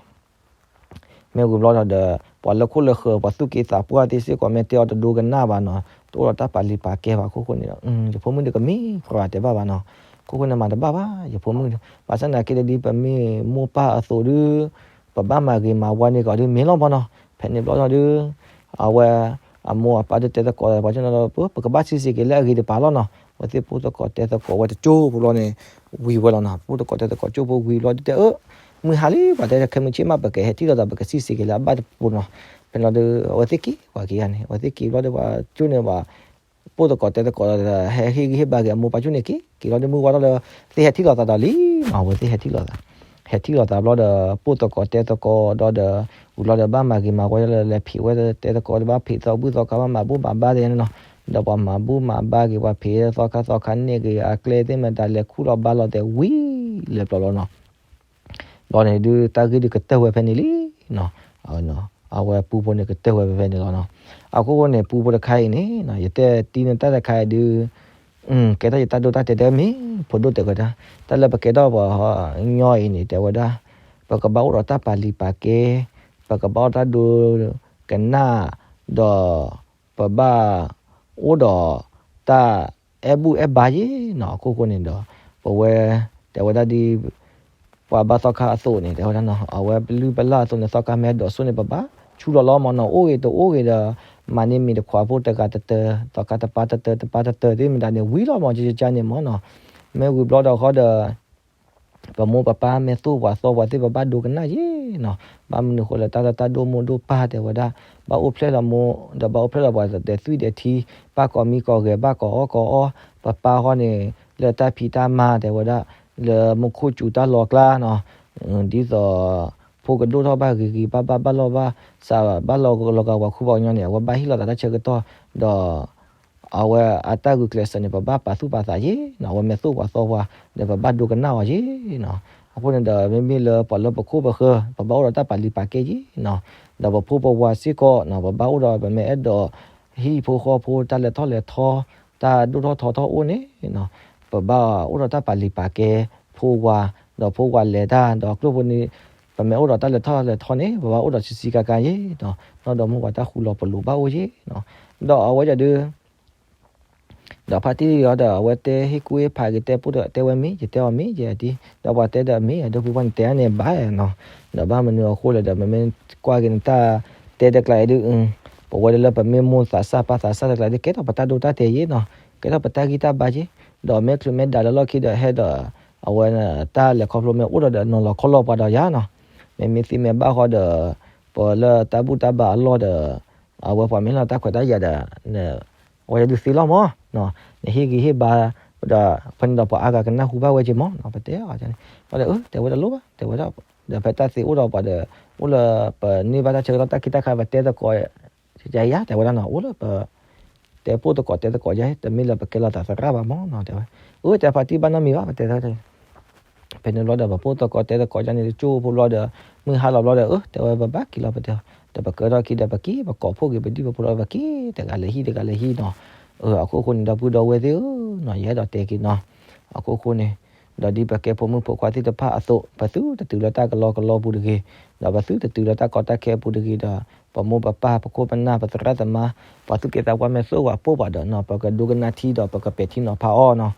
မ့ၢ်ဝံၤဘျီဒီး ပှၤလၢခိၣ်လၢဃၢၤ ပှၤသူၣ်က့သးပှၢ်သ့ၣ်စ့ၢ်ကီး မ့ၢ်တဲအီၤတဒိကနၣ်ဘၣ်နီၤ တအိၣ်ဒီးတၢ်ပာ်လံၤပာ်ကဲဘၣ်အခိၣ်ဃိန့ၣ်ဒီး ယဖိမုၣ်ဒုးကမ့ၢ်ပြၤတဲဘၣ်ဘၣ်နီၤ အခိၣ်ဃိန့ၣ်မၤတဘၣ်ဘၣ် ယဖိမုၣ်ဒုး ဘၣ်ဆၣ်သနာ်က့ဒီး ဒ်ပမ့ၢ်မိၢ်ပၢ်အသိးဒုး ပဘၣ်မၤဂ့ၤမၤဝါန့ၢ်ကီးဒုး မ့ၢ်လီၤဘၣ်နီၤ ဖဲန့ၣ်ဘျီဒီး အဝဲ အမိၢ်အပၢ်ဒုးတဲသကိး ပှၤကညီဒီး ပ ပကဘၣ်စံးစ့ၢ်ကီးလၢအဂ့ၤတပၤလီၤနီၤ အဝဲသ့ၣ်ပိၢ်သကိးတဲသကိးဝဲတကၠိဖိဘျီန့ၣ် ဝံၤဝဲလီၤနီၤ ပိၢ်သကိးတဲသကိးကၠိဖိဝံၤဘျီဒုးတဲအၢ မုၢ်ဟါလံ ပှၤတဲခဲမုၢ်ဆ့ၣ်မး ပကဟဲထံၣ်လိာ်သး ပကစံးစ့ၢ်ကီးလၢအဘၣ်တပူၤနီၤ ဖဲန့ၣ်ဒီး အဝဲသ့ၣ်က့ၤ ပှၤက့ၤဂၤန့ၣ် အဝဲသ့ၣ်က့ၤဘျီဒီး ပှၤကၠိန့ၣ် ပှၤ ပိၢ်သကိးတဲသကိးဒီး ဟဲဟ့ၣ်ဂံၢ်ဟ့ၣ်ဘါက့ၤအမိၢ်ပၢ်ဆူၣ်န့ၣ်က့ၤ က့ၤလီၤဒီးမုၢ်ဝါထီၣ်လၢ သ့ၣ်ဟဲထံၣ်လိာ်သးဒီးလံနီၤ, အဝဲသ့ၣ်ဟဲထံၣ်လိာ်သး, ဟဲထံၣ်လိာ်သးဘျီဒီး ပိၢ်သကိးတဲသကိးဒီး ဝံၤလီၤဒီးဘၣ်မၤဂ့ၤမၤဝါလၢလဲၤဖံးဝဲတဲသကိးဒီး ဘၣ်ဖံးသီဘူၣ်သီခါ ဘၣ်မၤဘူၣ်မၤဘါသ့ၣ်န့ၣ်နီၤ, ဒီးပှၤမၤဘူၣ်မၤဘါက့ၤ ပှၤဖံးသီခါသီခါန့ၢ်က့ၤအကျဲသ့ၣ်မတၤ လဲၤခူၣ်လီၤဘါလီၤတဲဝံၤလဲၤပျီလီၤနီၤ. ဘျီန့ၣ်ဒုး တၢ်ဂ့ၢ်ဒုးကတၢၢ်ဝဲဖဲန့ၣ်လံနီၤ. အဝဲပူဖိန့ၣ်ကတၢၢ်ဝဲဖဲဖဲန့ၣ်လီၤနီၤ. အခိၣ်ဃိန့ၣ် ပူဖိတခါအံၤန့ၣ် ယတဲတံၤန့ၣ်တၢ်တခါအံၤဒုး ကဲထီၣ်ယတၢ်ဒိတၢ်တဲာ်တမ့ၢ် ဖိဒိၣ်တဲဝဲဒၣ်, တၢ်လၢပကဲထီၣ်ပှၤညီအံၤန့ၣ် တဲဝဲဒၣ်, ပကဘၣ်အိၣ်ဒီးတၢ်ပာ်လံၤပာ်ကဲ, ပကဘၣ်အိၣ်တၢ်ဒိကနၣ်, ဒီး ပဘၣ်အိၣ်ဒီးတၢ်အဲၣ်ဘူၣ်အဲၣ်ဘါယ့ၣ်နီၤ. အခိၣ်ဃိန့ၣ်ဒီး ပဝဲ တဲဝဲဒၣ်ဒ် ပှၤဘါသီခါအသိးန့ၣ် တဲဝဲဒၣ်နီၤ, အဝဲပလုၢ်ပလၢ်အသိးန့ၣ် သီခါမ့ၢ်ဒိးစိန့ၣ် ပဘၣ်ဆူလီၤလီၤမးနီၤ, အိၣ်ဂ့ၤတအိၣ်ဂ့ၤဒီး မၤန့ၢ်မံၤတခွးဖိတဂၤတတၢ, သီခါတပၢ်တတၢ တပၢ်တတၢသ့ၣ်မတၤန့ၣ် ဝံၤလီၤမး ကကန့ၣ်မးနီၤ. မ့ၢ်ဝံၤဘျီဒီးဃီဒီး ပမိၢ်ပပၢ်မ့ၢ်သိၣ်ပှၤသီပှၤသ့ၣ် ပဘၣ်ဒိကနၣ်ယ့ၣ်နီၤ. ဘၣ်မနုၤဃိလၢတၢ်လၢတၢ်ဒိၣ်မိၢ်ဒိၣ်ပၢ်တဲဝဲဒၣ်, ဘၣ်အိၣ်ဖျဲၣ်လီၤမိၢ် ဒီးဘၣ်အိၣ်ဖျဲၣ်လီၤပှၤဒီးသွံၣ်ဒီးထံ, ဘၣ်ကိးမံၤကိးဂဲၤ ဘၣ်ကိးအီၣ်ကိးအီ, ပပၢ်ဃီန့ၣ် လၢတၢ်ဖံးတၢ်မၤတဲဝဲဒၣ်, လၢမူခိၣ်စူၤတၢ်လီၤကျါနီၤ, ဒ်သိး ဖိကဒိၣ်ထီၣ်ဘၣ်ဂ့ၤဂ့ၤ ဘၣ်ဘၣ်ဘၣ်လီၢ်ဘၣ်စး ဘၣ်လီၤလီၤဂာ်ပှၤခူပှၤကညီန့ၣ် အဝဲဘၣ်ဟ့ၣ်လီၤသးတၢ်ဆၢကတီၢ်, ဒီး အဝဲအတၢ်ဂုာ်ကျဲးစၢးန့ၣ် ပဘၣ်ပာ်သူၣ်ပာ်သးယ့ၣ်နီၤ, အဝဲမ့ၢ်သိၣ်ပှၤသီပှၤဒီး ပဘၣ်ဒိကနၣ်အီၤယ့ၣ်နီၤ. အဃိန့ၣ်ဒီး မ့မ့ၢ်လၢပှၤလၢပခိၣ်ပဃၢၤ ပဘၣ်အိၣ်ဒီးတၢ်ပာ်လံၤပာ်ကဲယ့ၣ်နီၤ, ဒီးပဖိပဝၤစ့ၢ်ကီးနီၤ ပဘၣ်အိၣ်ဒီး ပမ့ၢ်အဲၣ်ဒိးဟံၣ်ဖိဃီဖိ တၢ်လဲၤထီၣ်လဲၤထီ တၢ်ဒိၣ်ထီၣ်ထီထီၣ်အိၣ်န့ၣ်နီၤ, ပဘၣ်အိၣ်ဒီးတၢ်ပာ်လံၤပာ်ကဲဖိဝၤ, ဒီးဖိဝၤလဲၤတၢ် ဒီးကျိၣ်ဖိန့ၣ် ပမ့ၢ်အိၣ်ဒီးတၢ်လဲၤထီၣ်လဲၤထီန့ၣ် ပဘၣ်အိၣ်ဒီးဆံးဆံးကါကါယ့ၣ်နီၤ, နီၢ်ဒီးမိၢ်ပှၤတၢ်ဃူလီၤပလိာ်ဘၣ်အိၣ်ယ့ၣ်နီၤ. ဒီးအဝဲဒၣ်ဒုး ဒီးဖါတံၢ်အီၤဒီး အဝဲတဲဟ့ၣ်ကူၣ်ဟ့ၣ်ဖးက့ၤ တဲပိၢ်ဒီးတဲဝဲမ့ၢ် ယတဲအီၤမ့ၢ် ယဲဒ် ဒီးပှၤတဲဒီးမ့ၢ် အဒိဖုဖီန့ၣ် တဲန့ၣ်ဘၣ်နီၤ, ဒီးဘၣ်မနုၤအဃိလဲၣ်ဒီး မ့မ့ၢ်ကွၢ်က့ၤနတၢ်တဲတကျါအံၤဒုး ပဝဲဒၣ်လၢပမ့ၢ်မိၢ်သးစၢ်ပၢ်သးစၢ်တကျါဒုး ကဲထီၣ်ပတၢ်ဒိတၢ်တဲာ်ယ့ၣ်နီၤ, ကဲထီၣ်ပတၢ်ဂံၢ်တၢ်ဘါယ့ၣ်, ဒီးမ့ၢ်ချုးမ့ၢ်ဒၣ်လၢလီၢ်ခံဒီးဟဲဒီး အဝဲတၢ်လဲၤခီဖျိမ့ၢ်အိၣ်ဒီး နီၤလီၤခီလီၤပှၤဒီးယၤနီၤ, မ့မ့ၢ်သ့မ့ၢ်ဘၣ်ဃီဒီး ပလၢတၢ်ဘူၣ်တၢ်ဘါအလီၢ်ဒီး အဝဲပှၤမ့ၢ်လီၤတၢ်ခွဲးတၢ်ယာ်ဒီး အဝဲဒၣ်ဒုးသ့လီၤမး, နဟ့ၣ်ဂံၢ်ဟ့ၣ်ဘါဒီး ဖဲန့ၣ်ဒီးပှၤအါဂၤကနၢ်ဟူဘၣ်ဝဲက့ၤမး, ပတဲအီၤန့ၣ် အီၤဒီး အၢ တဲဝဲတလိၣ်ဘၣ် တဲဝဲဒၣ်, ဒီးဖဲတၢ်သ့အိၣ်ဒီးပှၤဒီး အိၣ်လၢပန့ၢ်ဘၣ်တၢ်ဆၢကတီၢ်တၢ်ခံးတၢ်ခါ ပတဲသကိး ယၤ တဲဝဲဒၣ်နီၤ, အိၣ်လၢပ တဲပိၢ်သကိးတဲသကိးယၤ တမ့ၢ်လၢပကဲလီၤသးသရၣ်ဘၣ်မးနီၤ တဲဝဲ, အၢ တဲဖါတံၢ်ဘၣ်နီတမံၤဘၣ် ပတဲ ဖဲန့ၣ်ဘျီဒီး ပပိၢ်သကိးတဲသကိးယၤန့ၣ် တကၠိဖိဘျီဒီး မုၢ်ဟါလီၤဘျီဒီး အၢ တဲဝဲပဘၣ်က့ၤလီၤပတဲ, ဒီးပကဲထီၣ်ခံဒီး ပက့ၤပကိးဖှိၣ်က့ၤ ပဒံၣ်ပဖိလီၤ ပက့ၤတဂၤလဲၤဟံၣ်တဂၤလဲၤဟံၣ်နီၤ, အခိၣ်ဃိန့ၣ် ဒီပုၢ်ဒီဝဲၢ်သ့ၣ်ဧၢနီၤ ယအဲၣ်ဒိးတဲက့ၤနီၤ, အခိၣ်ဃိန့ၣ် ဒီးဒ်ပကဲဖိမုၣ်ဖိခွါသ့ၣ်တဖၣ်အသိး ပသုတတုၤလၢတၢ်ကလီကလီပူၤတဂ့ၤ, ဒီးပသုတတုၤလၢတၢ်ကီတၢ်ခဲအပူၤတဂ့ၤဒီး ပမိၢ်ပပၢ်ပခိၣ်ပနၢ်ပသရၣ်သမါ ပှၤသူၣ်က့သးပှၢ်မ့ၢ်သိၣ်ပှၤပိၢ်ပှၤဒီးနီၤ ပကဒိကနၣ်ထံဒီးပကပဲာ်ထံနီၤဖးအီၤနီၤ,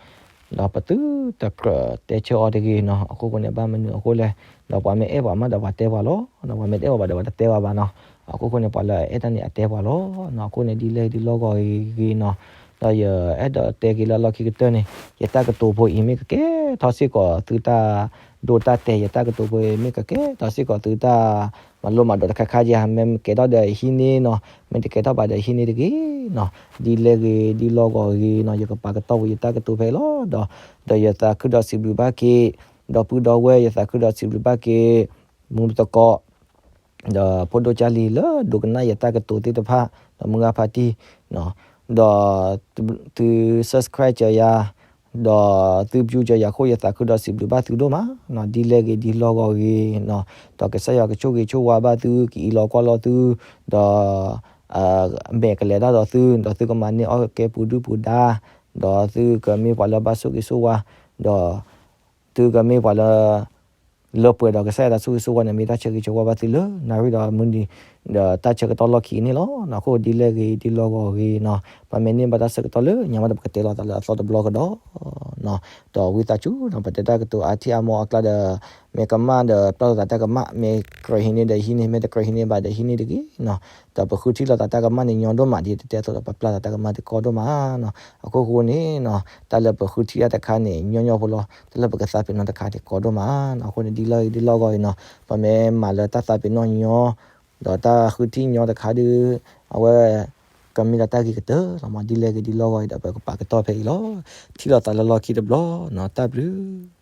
ဒီးပသုတကြၢးတဲဆၢအီၤတဂ့ၤနီၤ, အခိၣ်ဃိန့ၣ် ဘၣ်မနုၤအဃိလဲၣ်, ဒီးပှၤမ့ၢ်အဲၣ်ပှၤမးဒီးပှၤတဲပှၤလီၤ, ဒီးပှၤမ့ၢ်တအဲၣ်ပှၤဘၣ်ဒီးပှၤတတဲပှၤဘၣ်နီၤ, အခိၣ်ဃိန့ၣ် ပှၤလၢအအဲၣ်တၢ်န့ၣ် အတဲပှၤလီၤ, အခိၣ်န့ၣ် ဒ်လဲၣ်ဒ်လဲၣ်ဂ့ၤဂ့ၤနီၤ, ဒီးယအဲၣ်ဒိးတဲက့ၤလၢလီၢ်ခံကတၢၢ်န့ၣ် ယတၢ်ကတိၤဖိအံၤမ့ၢ်ကကဲထီၣ်စ့ၢ်ကီးသုတၢ်ဒိတၢ်တဲာ်, ယတၢ်ကတိၤဖိအံၤမ့ၢ်ကကဲထီၣ်စ့ၢ်ကီးသုတၢ် မၤလိမၤဒိးတခါခါယၤ, မ့ၢ်ကဲထီၣ်ဒီးဟံးန့ၢ်နီၤ, မ့ၢ်တကဲထီၣ်ဘၣ်ဒီးဟံးန့ၢ်တဂ့ၤနီၤ, ဒ်လဲၣ်ဂ့ၤဒ်လီၢ်ဂီၤဂ့ၤနီၤ, ယကပာ်ကတီၢ်ဝဲယတၢ်ကတိၤဖဲအံၤလီၤ, ဒီး ဒီးယသးခုဒီးစံးဘျုးဘၣ်က့ၤ ဒီပုၢ်ဒီဝဲၢ်, ယသးခုဒီးစံးဘျုးဘၣ်က့ၤ မူသကိး ဒီးဖိဒိၣ်ကၢ်လံၤလၢဒိကနၣ်ယတၢ်ကတိၤသ့ၣ်တဖၣ်, ဒီးမုၢ်ဂၤဖါတံၢ်, ဒီး သု subscribe စၢၤယၤ, ဒီးသု view စၢၤယၤအဃိ ယသးခုဒီးစံးဘျုးဘၣ်သုဒိၣ်မးနီၤ, ဒ်လဲၣ်ဂ့ၤဒ်လီၢ်ဂီၤဂ့ၤနီၤ, ဒီးကစၢ်ယွၤကဆိၣ်ဂ့ၤဆိၣ်ဝါဘၣ်သု ကအံးလီၤကွၢ်လီၤသု, ဒီး မဲာ်ကလဲၤတၢ်ဒီးသု, ဒီးသုကမၤန့ၢ်အီၣ်ကဲပူၤဒုၣ်ပူၤဒါ, ဒီးသုကမ့ၢ်ပှၤလၢဘၣ်ဆိၣ်ဂ့ၤဆိၣ်ဝါ, ဒီး သုကမ့ၢ်ပှၤလၢ လၢပှဲၤဒီးကစၢ်ယွၤတၢ်ဆိၣ်ဂ့ၤဆိၣ်ဝါန့ၣ် မ့ၢ်တၢ်ဆၢဂ့ၤဆၢဝါဘၣ်သုလၢနၣ်ရံၣ်ဒီးမုၢ်နံၤ ဒီးတၢ်ဆၢကတီၢ်လီၢ်ခံန့ၣ်လီၤ. အဃိဒ်လဲၣ်ဂ့ၤဒ်လီၢ်ဂီၤဂ့ၤနီၤ, ပမ့ၢ်န့ၢ်ဘၣ်တၢ်ဆၢကတီၢ်လၢညါမးဒီး ပကတဲလီၤသးလၢအသီတဘျီကဒီးနီၤ, ဒီးဝံသးစူၤနီၤ ပတဲတၢ်ကတိၤအါထံၣ်အါမီၢ်အကျါဒီး မ့ၢ်ကမၣ်ဒီးပျၢ်လိာ်သးတၢ်ကမၣ်, မ့ၢ်ကြၢးဟံးန့ၢ်ဒီးဟံးန့ၢ်, မ့ၢ်တကြၢးဟံးန့ၢ်ဘၣ်ဒီးဟံးန့ၢ်တဂ့ၤနီၤ, ဒီးပဃုထံၣ်လိာ်သးတၢ်ကမၣ်န့ၣ်ညီဒိၣ်မး ဒ်ယတဲအသိးဒီး ပပျၢ်သးတၢ်ကမၣ်တကီဒိၣ်မးနီၤ. အခိၣ်ဃိန့ၣ်နီၤ တၢ်လၢပဃုထံၣ်တၢ်တခါန့ၣ် ညီညီဖိလီၤ, တၢ်လၢပကသးပ့ၤနီၣ်တခါန့ၣ် ကီဒိၣ်မးနီၤ. အဃိန့ၣ် ဒ်လီၢ်ဂ့ၤဒ်လီၢ်ဂီၤအံၤနီၤ ပမ့ၢ်မၤလၢတၢ်သးပ့ၤနီၣ်ညီ ဒီးတၢ်ဃုထံၣ်ညီတခါဒုး အဝဲ ကမ့ၢ်ဒၣ်တၢ်ဂ့ၤကတၢၢ်လီၤမး, ဒ်လဲၣ်ဂ့ၤဒ်လဲၣ်ဂ့ၤဒီး ပကပာ်ကတီၢ်ဖဲအံၤလီၤ. ထံၣ်လိာ်သးလၢလီၢ်ခံတဘျီနီၤ, တၢ်ဘျုး